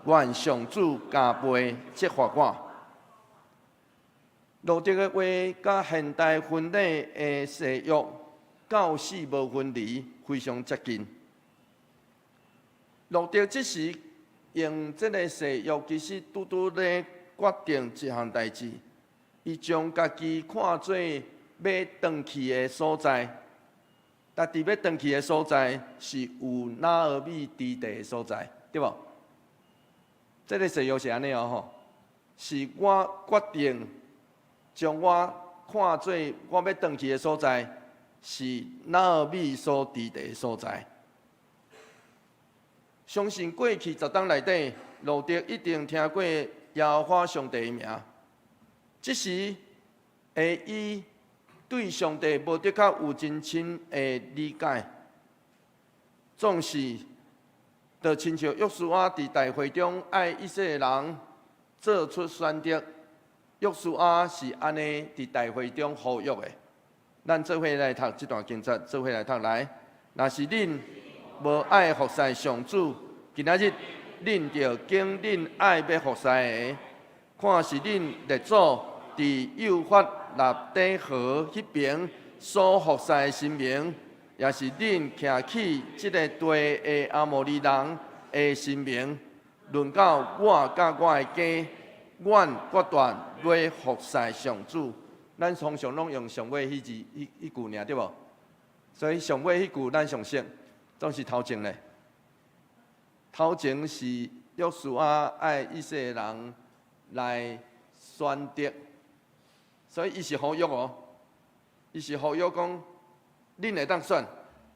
願上主加倍責罰我。路得的話佮現代婚禮的誓約，到死無分離，非常接近。路得這時用這个誓約，其實拄拄咧決定一項代誌，伊將家己看做欲轉去的所在，家己欲轉去的所在是有拿俄米佇地的所在，對無？這个誓約是按呢哦吼，是我決定將我看做我欲轉去的所在，是拿俄米所佇地的所在。相信過去十冬內底，路得一定聽過耶和華上帝的名。這時，的伊對上帝無的確有真深的理解，總是，就親像約書亞佇大會中愛以色列人做出選擇，約書亞是按呢佇大會中呼籲的。咱做伙來讀這段經節，做伙來讀來。若是恁無愛服侍上主，今仔日恁著揀恁愛欲服侍的，看是恁列祖佇幼發拉底河彼爿所服侍的神明，抑是恁徛起這个地的阿摩利人的神明。論到我佮我的家，阮決斷欲服侍上主。咱通常攏用上尾彼字、彼句爾，對無？所以上尾彼句咱上熟，總是頭前咧。頭前是約書亞愛以色列人來選擇。所以伊是呼籲哦，伊是呼籲講，恁會當選，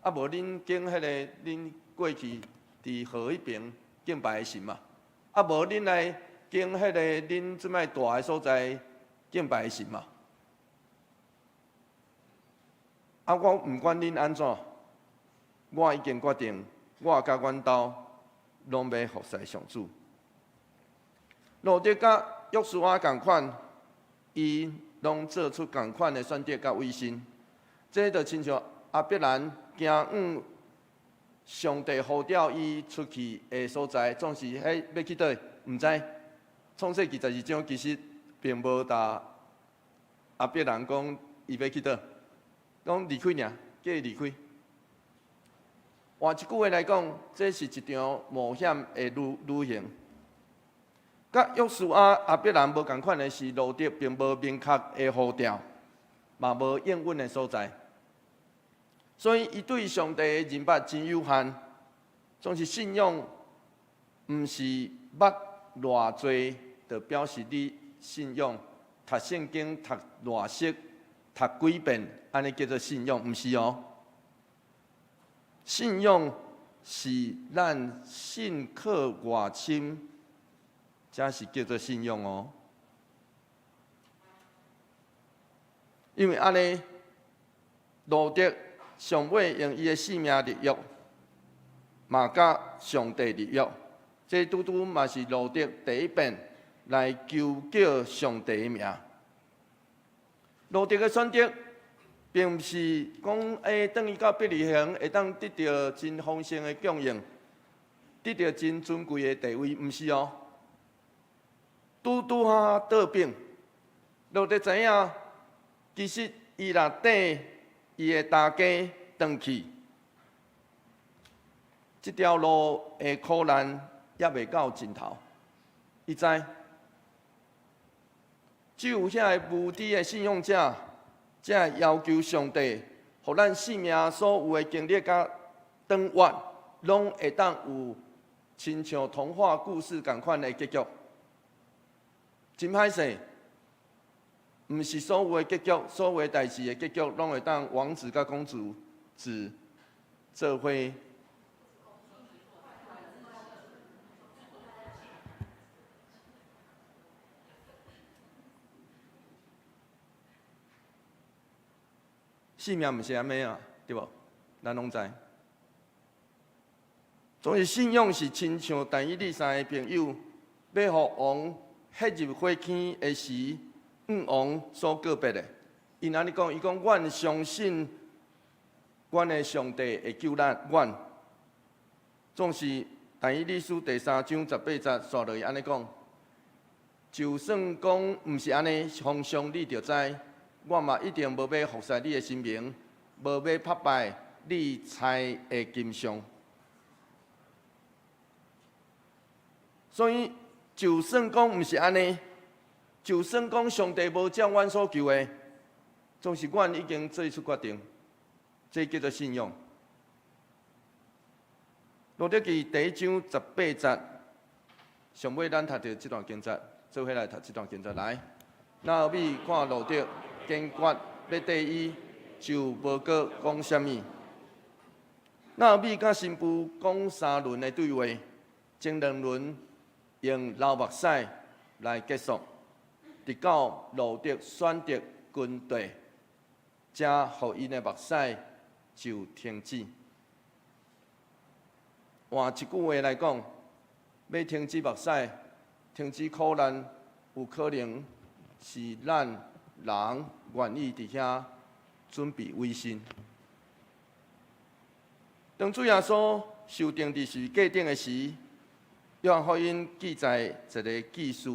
啊無恁揀彼个恁過去佇河彼爿敬拜的神嘛，啊無恁來揀彼个恁這擺蹛的所在敬拜的神嘛。啊，我毋管恁按怎，我已經決定，我佮阮兜攏欲服侍上主。路得佮約書亞仝款，伊攏做出仝款的選擇佮委身。這就親像亞伯蘭行往上帝呼召伊出去的所在，總是彼欲去佗，毋知。創世記十二章其實並無答亞伯蘭講伊欲去佗，講離開爾，叫伊離開。換一句話來講，這是一場冒險的旅行。佮約書亞、亞伯蘭無仝款的是，路得並無明確的呼召，嘛無應允的所在，所以伊對上帝的認捌真有限。總是信仰，毋是捌偌濟，就表示你信仰。讀聖經讀偌熟，讀幾遍，按呢叫做信仰，毋是哦。信仰是咱信靠偌深，才是叫做信仰哦。因為按呢，路得上尾用伊的性命立約，嘛佮上帝立約，這拄拄嘛是路得第一遍來求叫上帝的名。路得的選擇，並毋是講轉去到伯利恆會當得著真豐盛的供應，得著真尊貴的地位，毋是哦。拄拄仔倒反，路得知影，其實伊若綴伊的大家轉去，這條路的苦難猶未到盡頭。伊知，只有遐个無知的信仰者，才會要求上帝，予咱生命所有的經歷佮轉彎，攏會當有親像童話故事仝款的結局。真歹勢，毋是所有的結局，所有的代誌的結局，攏會當王子佮公主子做伙。生命毋是按呢啊，對無？咱攏知。總是信仰是親像但以理三个朋友，欲予王彼入火坑的時，向王所告別的。𪜶按呢講，伊講，阮相信，阮的上帝會救咱。阮總是但以理書第三章十八節，紲落去按呢講，就算講毋是按呢，方向你就知，我嘛一定無欲服侍你的神明，無欲拍敗你鍮的金像。所以，就算講毋是按呢，就算講上帝無照阮所求的，總是阮已經做出決定，這叫做信仰。路得記第一章十八節，上尾咱讀著這段經節，做伙來讀這段經節來。拿俄米看路得堅決欲綴伊，就無閣講啥物。拿俄米佮新婦講三輪的對話，前兩輪用流目屎來結束，直到路得選擇跟綴，才予𪜶的目屎就停止。換一句話來講，欲停止目屎、停止苦難，有可能是咱人願意佇遐準備委身。當主耶穌受釘佇十字架頂的時，約翰福音記載一个記事，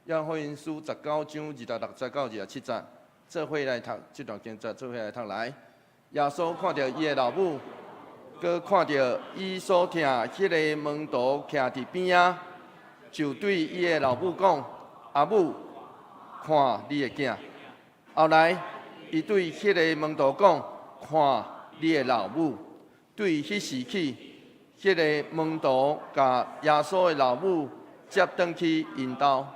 約翰福音書十九章二十六節到二十七節，做伙來讀這段經節，做伙來讀來。耶穌看著伊的老母，閣看著伊所疼彼个門徒徛佇邊仔，就對伊的老母講：阿母，看你的囝。後來，伊對彼个門徒講：看你的老母。對彼時起，彼个門徒共耶穌的老母接轉去𪜶兜。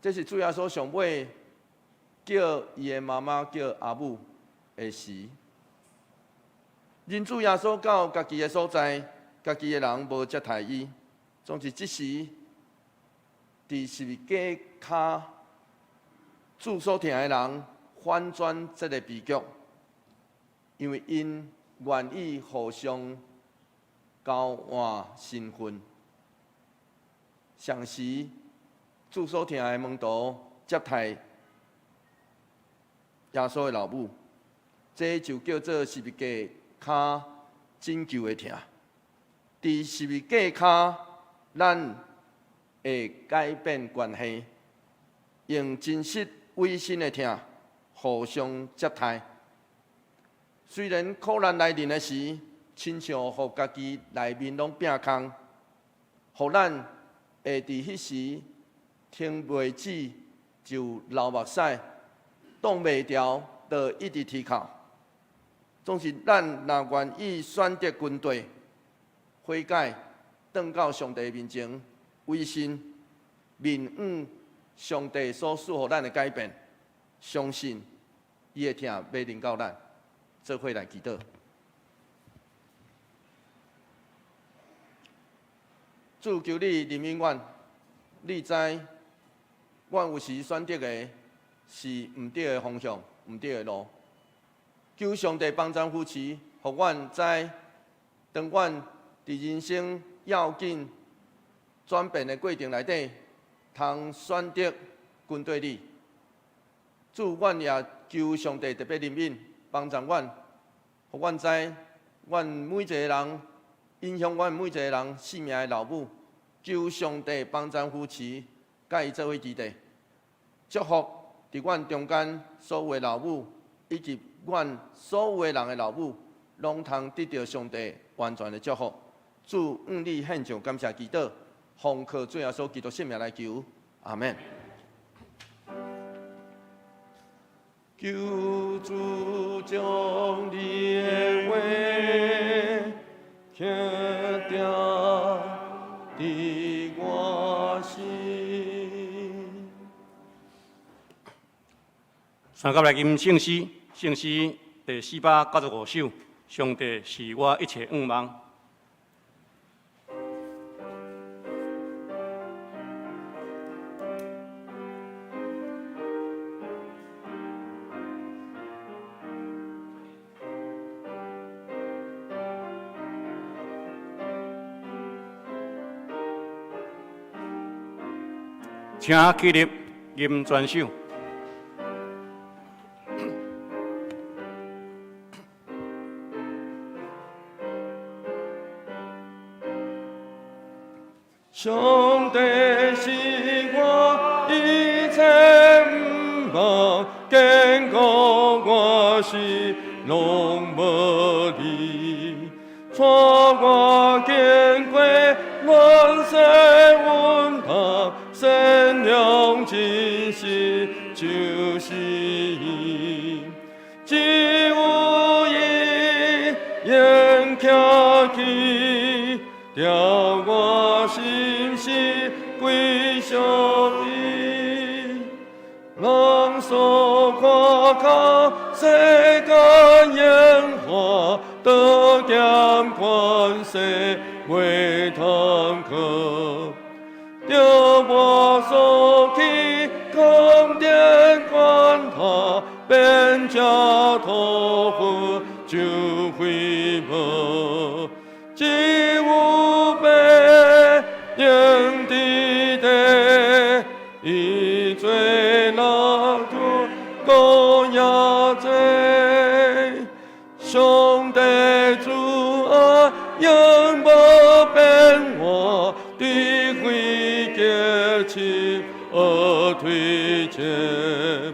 這是主耶穌上尾叫伊的媽媽叫阿母的時。認主耶穌到家己的所在，家己的人無接待伊。總是這時，佇十字架跤主所疼的人反轉這个悲劇，因為𪜶願意互相交換身份。同時，主所疼的門徒接待耶穌的老母，這就叫做十字架跤拯救的疼。佇十字架跤，咱會改變關係，用真實委身的疼互相接待。雖然苦難來臨的時，親像予家己內面攏摒空，予咱會佇彼時停袂止就流目屎，擋袂牢，就一直啼哭。總是咱若願意選擇跟綴、悔改，轉到上帝面前，委身面向上帝所賜予咱的改變，相信伊的疼欲臨到咱，做伙來祈禱。主，求你憐憫阮，你知阮有時選擇的是毋對的方向、毋對的路。求上帝幫贊扶持，予阮知，當阮佇人生要緊轉變的過程內底，通選擇跟綴你。主，阮也求上帝特別憐憫，幫助阮，予阮知，阮每一个人影響阮每一個人性命的老母，求上帝幫贊扶持，佮伊做伙基地，祝福佇阮中間所有的老母，以及阮所有的人的老母，攏通得著上帝完全的祝福。主，向你獻上感謝祈禱，奉靠主耶穌基督聖名來求，阿們。求主將你的話刻定佇我心。三甲來吟聖詩，聖詩第495首，上帝是我一切向望。請起立，吟全首。上帝是我一切向望，堅固我心攏無離，帶我經過亂世混沌，善良真實就是伊，只有伊用徛起，調我心事歸屬伊。人所看口世間榮華，道劍權勢袂通靠。著我所去宮殿管塔，變成土灰就灰無，只有白用佇地，伊做樂土閣也濟。上帝主愛永無變化，智慧結親而推薦，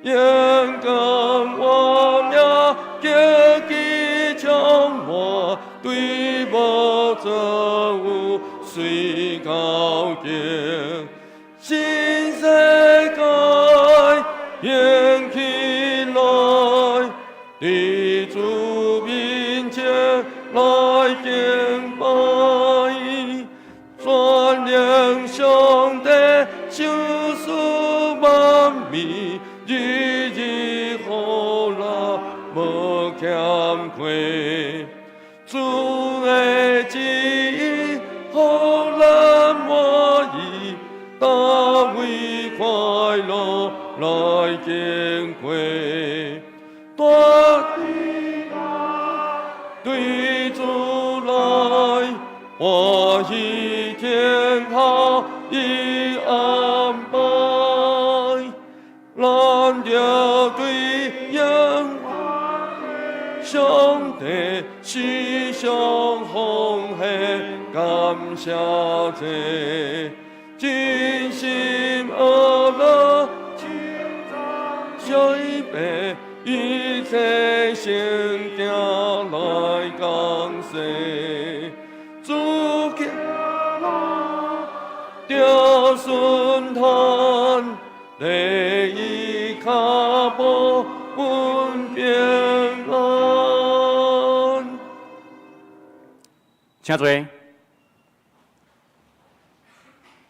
勇敢我命結吉充滿，對無責有隨高見，新世界掀起來，佇主面前來敬拜，全能上帝賞賜憫，日日予咱無欠虧。主的旨意，予咱滿意，大為快樂來經過。大對主來，歡喜天下已安排，咱著對耶和上帝時常奉獻感謝祭，真心學樂，稱讚父，一切聖行來降世，主著順坦，第一跤步穩平安。請坐。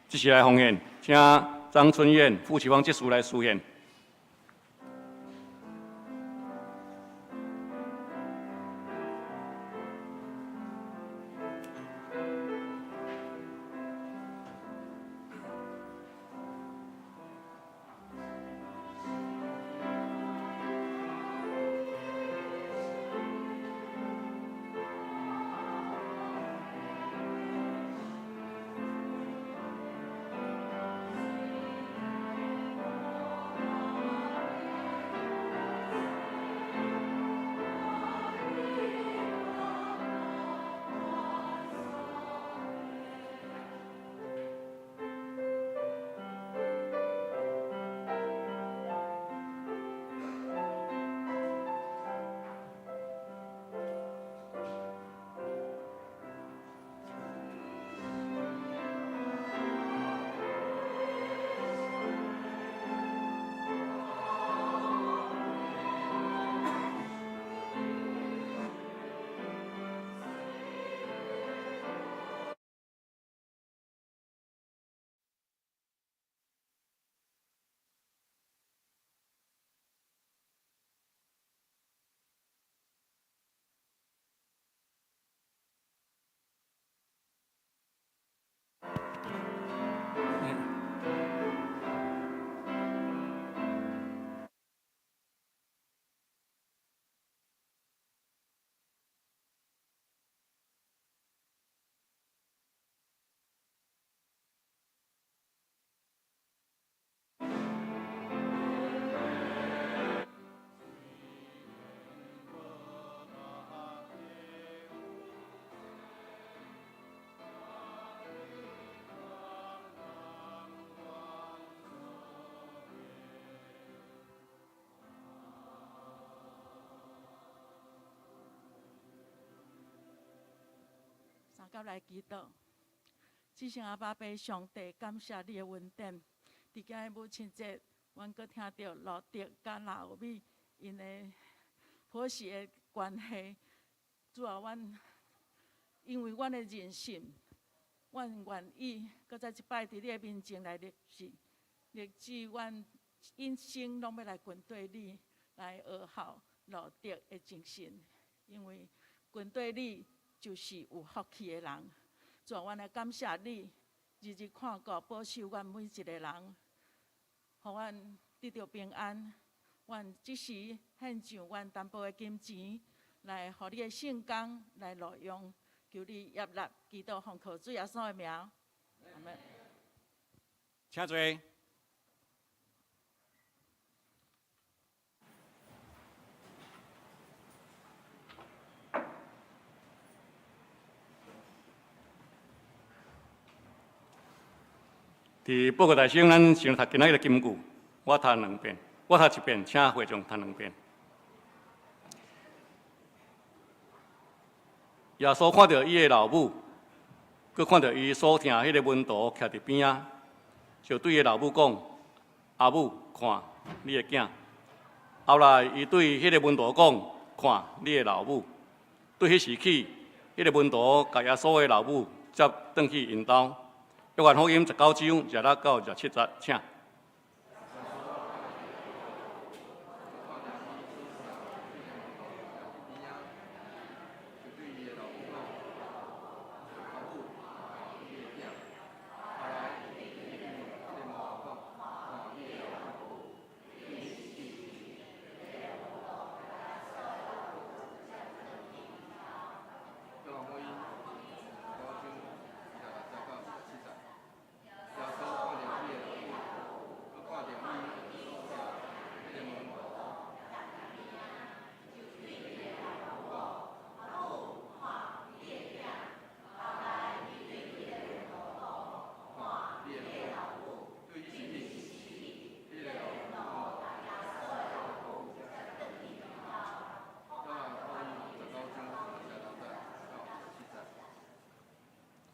這時來奉獻，請張春燕、傅啟芳執事來司獻。三甲來祈禱，至聖阿爸父上帝，感謝你的恩典。佇今日母親節，阮閣聽著路得佮拿俄米𪜶的婆媳的關係。主啊，阮因為阮的認信，阮願意閣再一擺佇你的面前來立志，立志阮一生攏欲來跟綴你，來學效路得的精神。因為跟綴你就是有福氣的人。主啊，阮來感謝你，日日看顧保守阮每一個人，予阮得著平安。阮這時獻上阮淡薄的金錢，來予你的聖工來路用，求你悅納，祈禱奉靠主耶穌的名。阿們。請坐。佇報告大聲，咱先讀今仔日的金句。我讀兩遍，我讀一遍，請會眾讀兩遍。耶穌看著伊的老母，閣看著伊所疼彼个門徒徛佇邊仔，就對伊的老母講：阿母，看你的囝。後來，伊對彼个門徒講：看你的老母。對彼時起，彼个門徒共耶穌的老母接轉去𪜶兜。約翰福音十九章廿六到廿七節，請。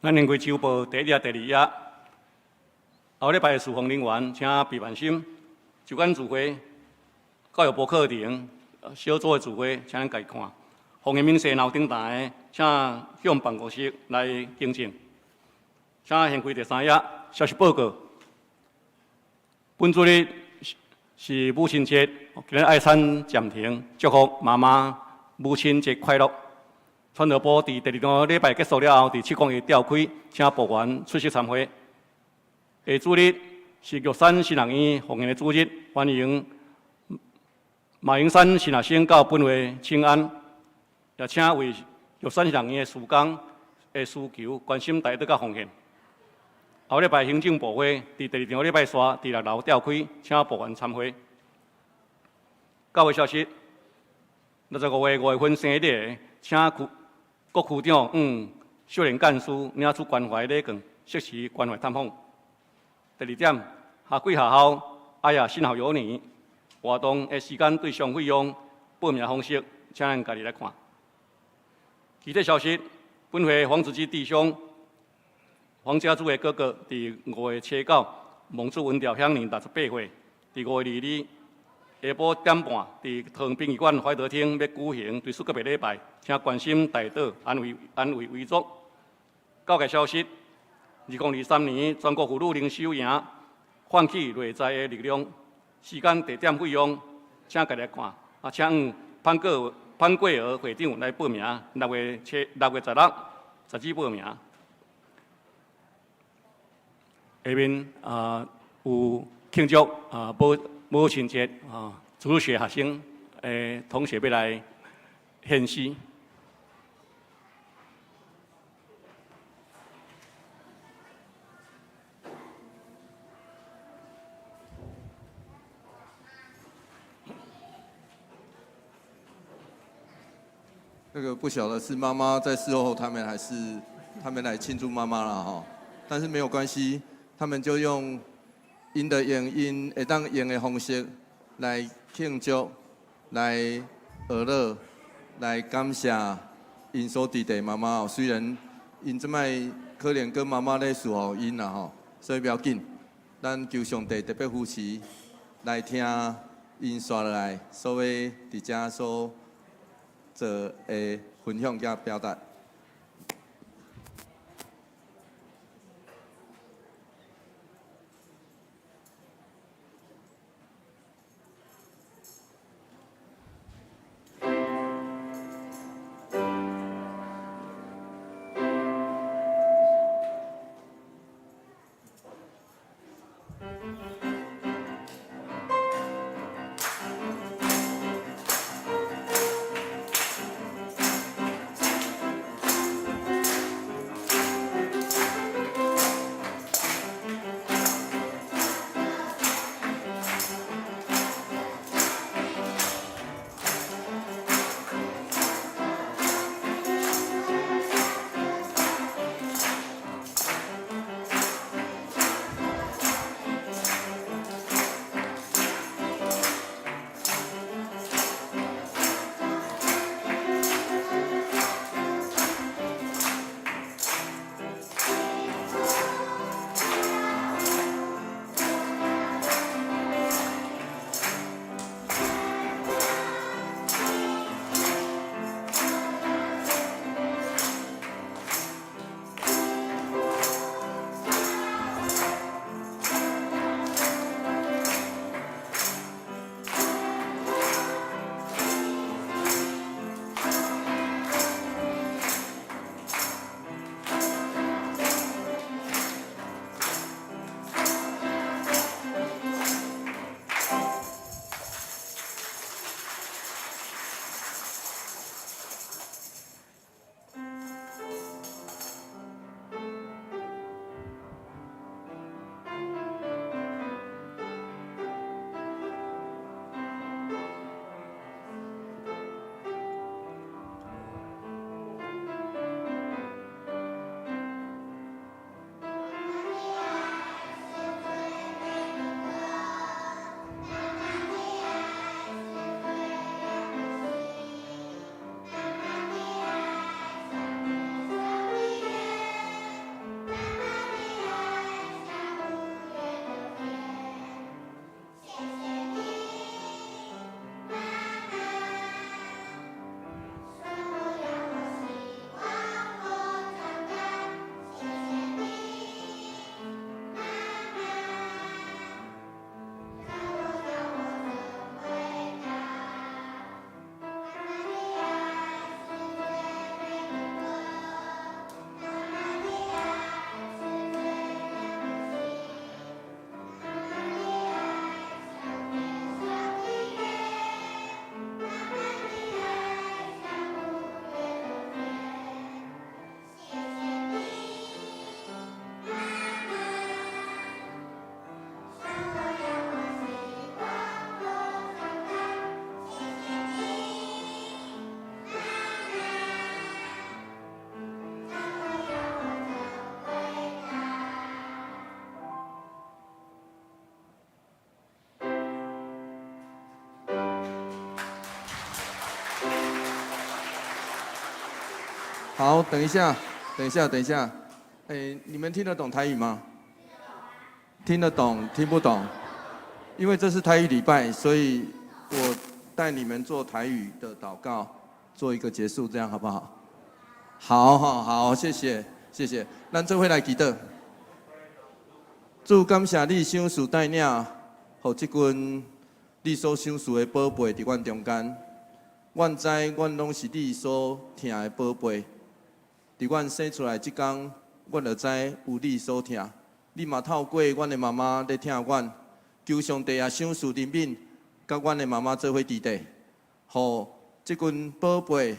咱掀開週報第一頁、第二頁。後禮拜的事奉人員，請備萬心。就間聚會、教育部課程小組的聚會，請咱家己看。奉獻明細樓頂台的，請向辦公室來更正。請掀開第三頁消息報告。本主日是母親節，今日愛餐暫停，祝福媽媽母親節快樂。傳道部佇第二場禮拜結束了後，佇七公里召開，請部員出席參會。下主日是玉山神學院奉獻的主日，歡迎馬雲山神學生到本會請安，也請為玉山神學院的事工的需求關心代禱佮奉獻。後禮拜行政部會佇第二場禮拜三佇六樓召開，請部員參會。教會消息：65月5月份生日的，請區各區長少年幹事領取關懷禮券，適時關懷探訪。第二點，夏季學校愛亞新校友年活動的時間對象費用報名方式，請咱家己來看。其他消息，本會黃子基弟兄、黃家柱的哥哥，佇5月7、9，蒙主恩召享年68歲，佇5月22下晡點半，佇桃園殯儀館懷德廳欲舉行追思告別禮拜，請關心代禱安慰安慰遺族。教界消息，2023年全國婦女靈修營喚起內在的力量，時間地點費用，請家己來看。啊，請潘國潘桂娥會長來報名，6月7、6月16截止報名。下面啊有慶祝啊母母親節啊，主日學學生的同學欲來獻詩。那個不曉得是媽媽在侍候他們，還是他們來慶祝媽媽了哈。但是沒有關係，他們就用𪜶的用𪜶會當用的方式來慶祝、來學樂、來感謝𪜶所佇的媽媽。雖然𪜶這擺可能跟媽媽咧侍候𪜶啦吼，所以不要緊。咱求上帝特別扶持，來聽𪜶紲落來，所欲佇遮所做的分享佮表達。好，等一下，等一下，等一下。哎，你們聽得懂台語嗎？聽得懂，聽不懂？因為這是台語禮拜，所以我帶你們做台語的禱告，做一個結束，這樣好不好？好好好，謝謝謝謝。咱做伙來祈禱，主感謝你賞賜帶領，予這群你所賞賜的寶貝佇阮中間。阮知阮攏是你所疼的寶貝，佇阮生出來這工，阮就知有你所疼。你嘛透過阮的媽媽咧疼阮，求上帝也賞賜憐憫，佮阮的媽媽做伙佇底，予這群寶貝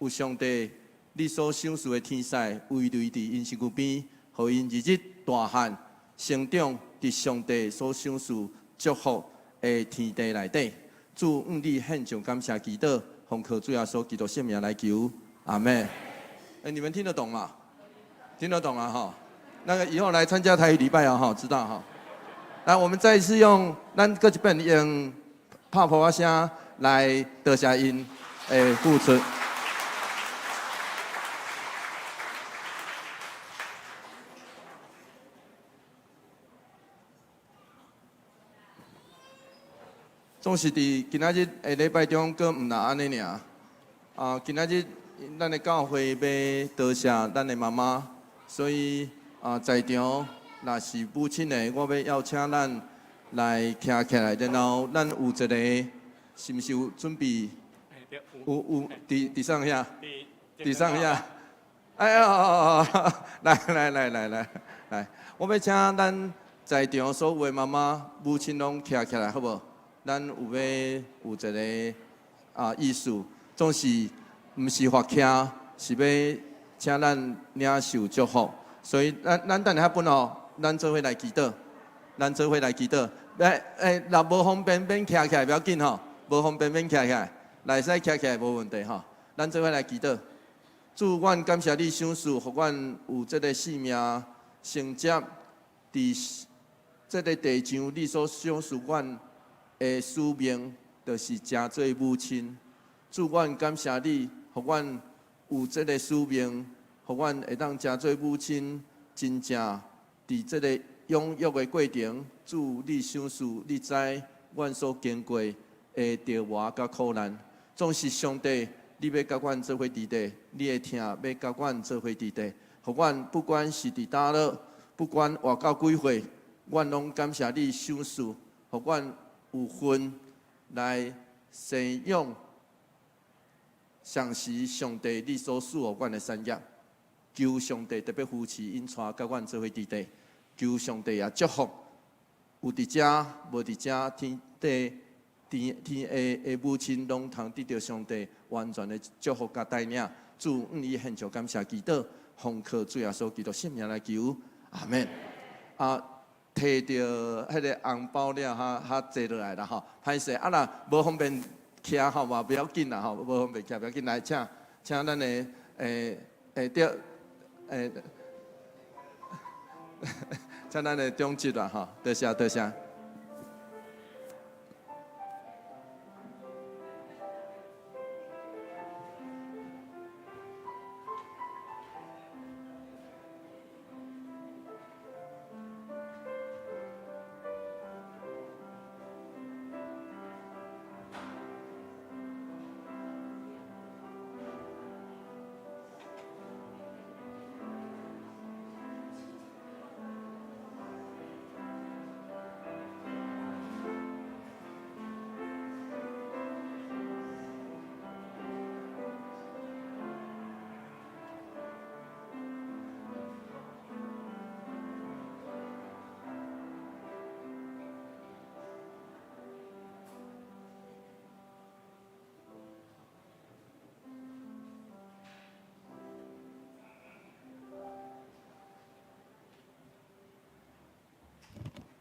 有上帝你所賞賜的天使圍圍佇𪜶身軀邊，予𪜶日日大漢成長佇上帝所賞賜祝福的天地內底。主，向你獻上感謝祈禱，奉靠主耶穌基督聖名來求，阿們。欸，你們聽得懂嗎？聽得懂啊哈？那個以後來參加台語禮拜啊哈，知道哈？來，我們再一次用咱閣一遍用拍噗仔聲來多謝𪜶的付出。總是佇今仔日的禮拜中，閣毋若按呢爾。啊，今仔日咱的教會欲多謝咱的媽媽，所以啊，在場若是母親的，我欲邀請咱來徛起來，然後咱有一個，是毋是有準備？有有，佇佇啥遐？佇啥遐？哎呀，來來來來來來，我欲請咱在場所有的媽媽、母親攏徛起來，好無？咱有欲有一个啊意思，總是毋是罰徛，是欲請咱領受祝福。所以咱咱等下分哦，咱做伙來祈禱，咱做伙來祈禱。來，欸，若無方便免徛起來，不要緊吼，無方便免徛起來，來使徛起來無問題吼。咱做伙來祈禱。主，阮感謝你賞賜，予阮有這个性命承接佇這个地上，你所賞賜阮的使命，就是成做母親。主，阮感謝你，予阮有這个使命，予阮會當成做母親，真正佇這个養育的過程，主你賞賜，你知阮所經過的折磨佮苦難，總是上帝，你欲佮阮做伙佇底，你的疼欲佮阮做伙佇底，予阮不管是佇佗落，不管活到幾歲，阮攏感謝你賞賜，予阮有份來生養，賞賜上帝你所賜予阮的產業，求上帝特別扶持𪜶帶佮阮做伙佇底，求上帝也祝福有佇遮無佇遮天地天天的的母親，攏通得著上帝完全的祝福佮帶領。主，向你獻上感謝祈禱，奉靠主耶穌基督聖名來求，阿們。啊，提著彼个紅包了，較坐落來啦吼。歹勢啊，若無方便徛吼嘛，不要緊啦吼，無方便徛不要緊，來請請咱的欸欸對欸，請咱的長執啦吼，多謝多謝。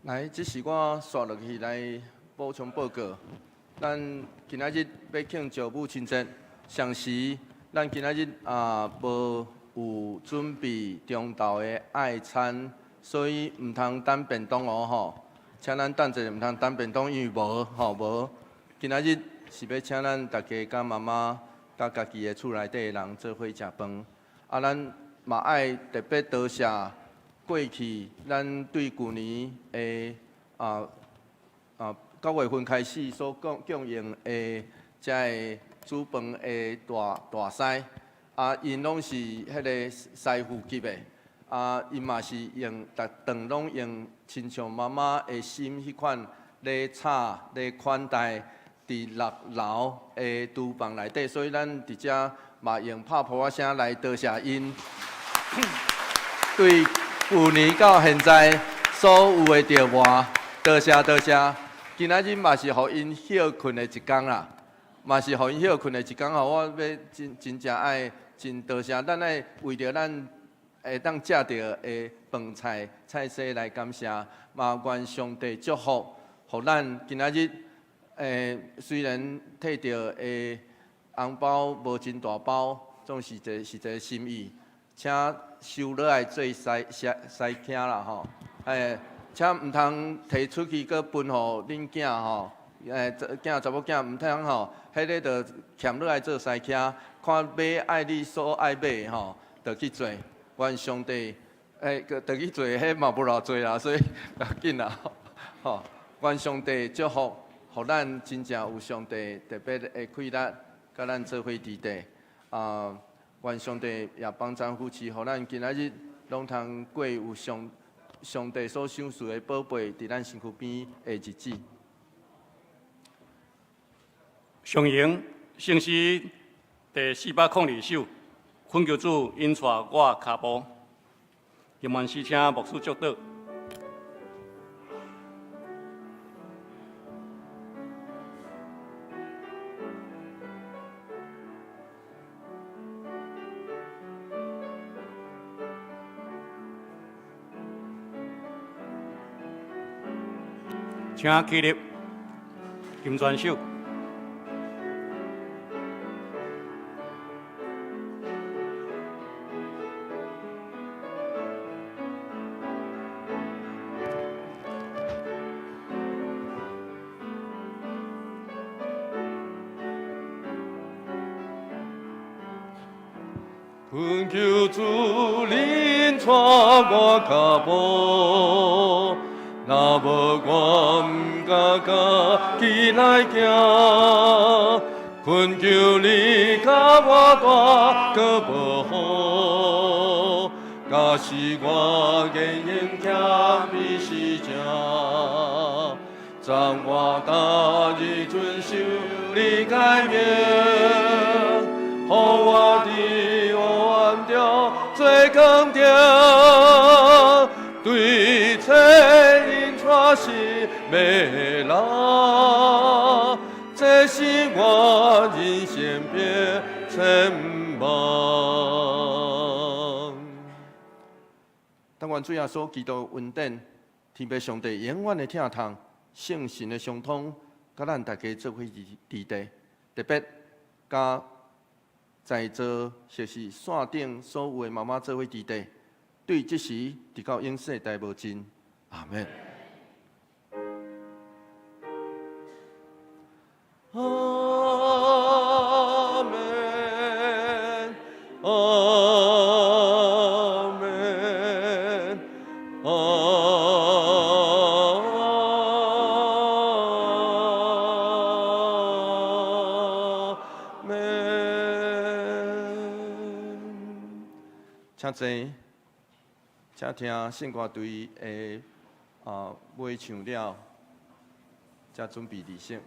來，這是我紲落去來補充報告。咱今仔日欲慶祝母親節，同時咱今仔日啊無有準備中晝的愛餐，所以毋通等便當哦吼。請咱等者，毋通等便當，因為無吼無。今仔日是欲請咱大家佮媽媽佮家己的厝內底的人做伙食飯。啊，咱嘛愛特別多謝過去咱對舊年的9月份開始所供應的遮个煮飯的大師，啊，𪜶攏是彼个師傅級的，啊，𪜶嘛是用逐頓攏用親像媽媽的心彼款咧炒咧款待，佇六樓的廚房內底，所以咱佇遮嘛用拍噗仔聲來多謝𪜶。對舊年到現在所有的著磨，多謝多謝。今仔日嘛是予𪜶歇睏的一工啦，嘛是予𪜶歇睏的一工吼。我欲真真正愛真多謝，咱愛為著咱會當食著的飯菜菜色來感謝，嘛願上帝祝福，予咱今仔日雖然提著的紅包無真大包，總是一个是一个心意，請收落來做師兄啦吼，請毋通提出去閣分予恁囝吼，囝查某囝毋通吼，彼个就欠落來做師兄，看買愛你所愛買的吼，就去做。願上帝，就去做，彼嘛無偌濟啦，所以無要緊啦，吼。願上帝祝福，予咱真正有上帝特別的氣力，佮咱做伙佇底。啊，願上帝也幫贊扶持，予咱今仔日攏通過有上帝所賞賜的寶貝，佇咱身軀邊的日子。上榮聖詩第402首，懇求主引帶我跤步。經文是請牧師祝禱。請起立，金磚手。懇求主領帶我跤步，若無我毋敢家己來行。懇求你共我帶，閣無好，假使我言言欠比是正，昨我逐日遵守你誡命，予我佇黑暗中做光照，對冊引帶失迷人，這是我人生別前望。但願主耶穌基督恩典，天父上帝永遠的疼痛，聖神的相通，佮咱大家做伙佇底，特別佮在座或是線頂所有的媽媽做伙佇底，對這時直到永世代無盡，阿們。阿們，阿們，阿們。請坐，請聽聖歌隊的尾唱了，才準備離席。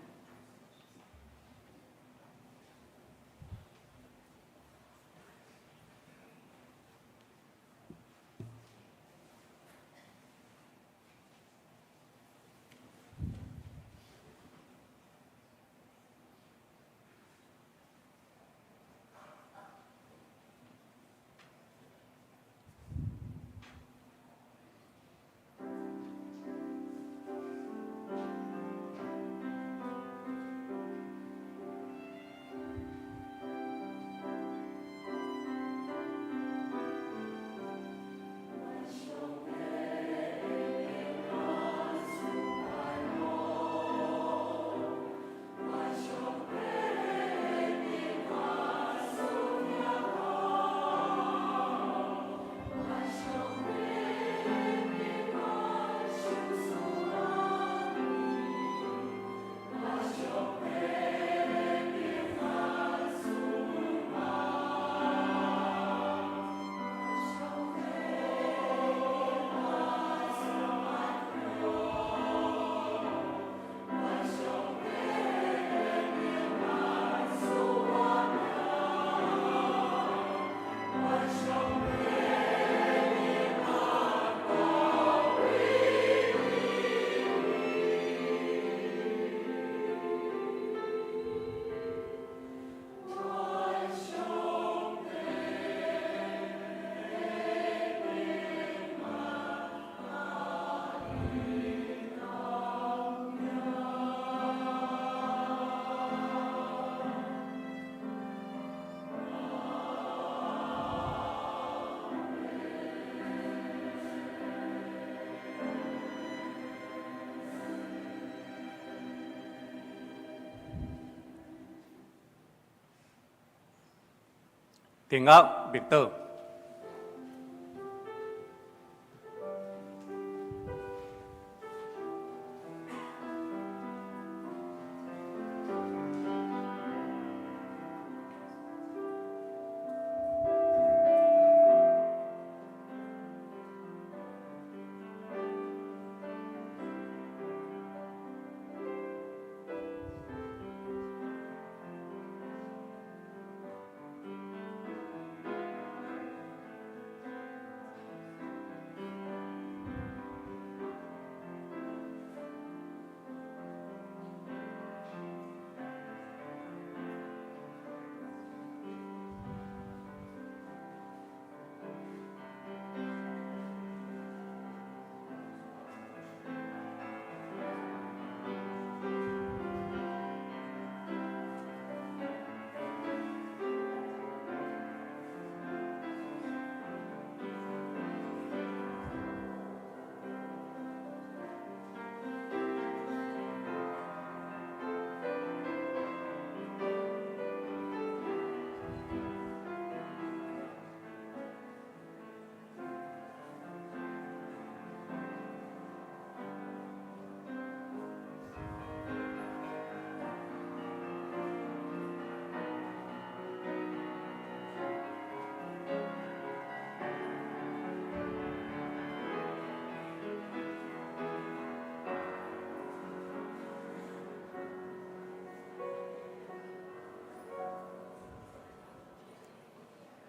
定額默禱。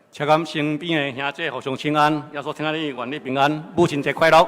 請感身邊的兄姐互相請安，耶穌聽你願你平安，母親節快樂。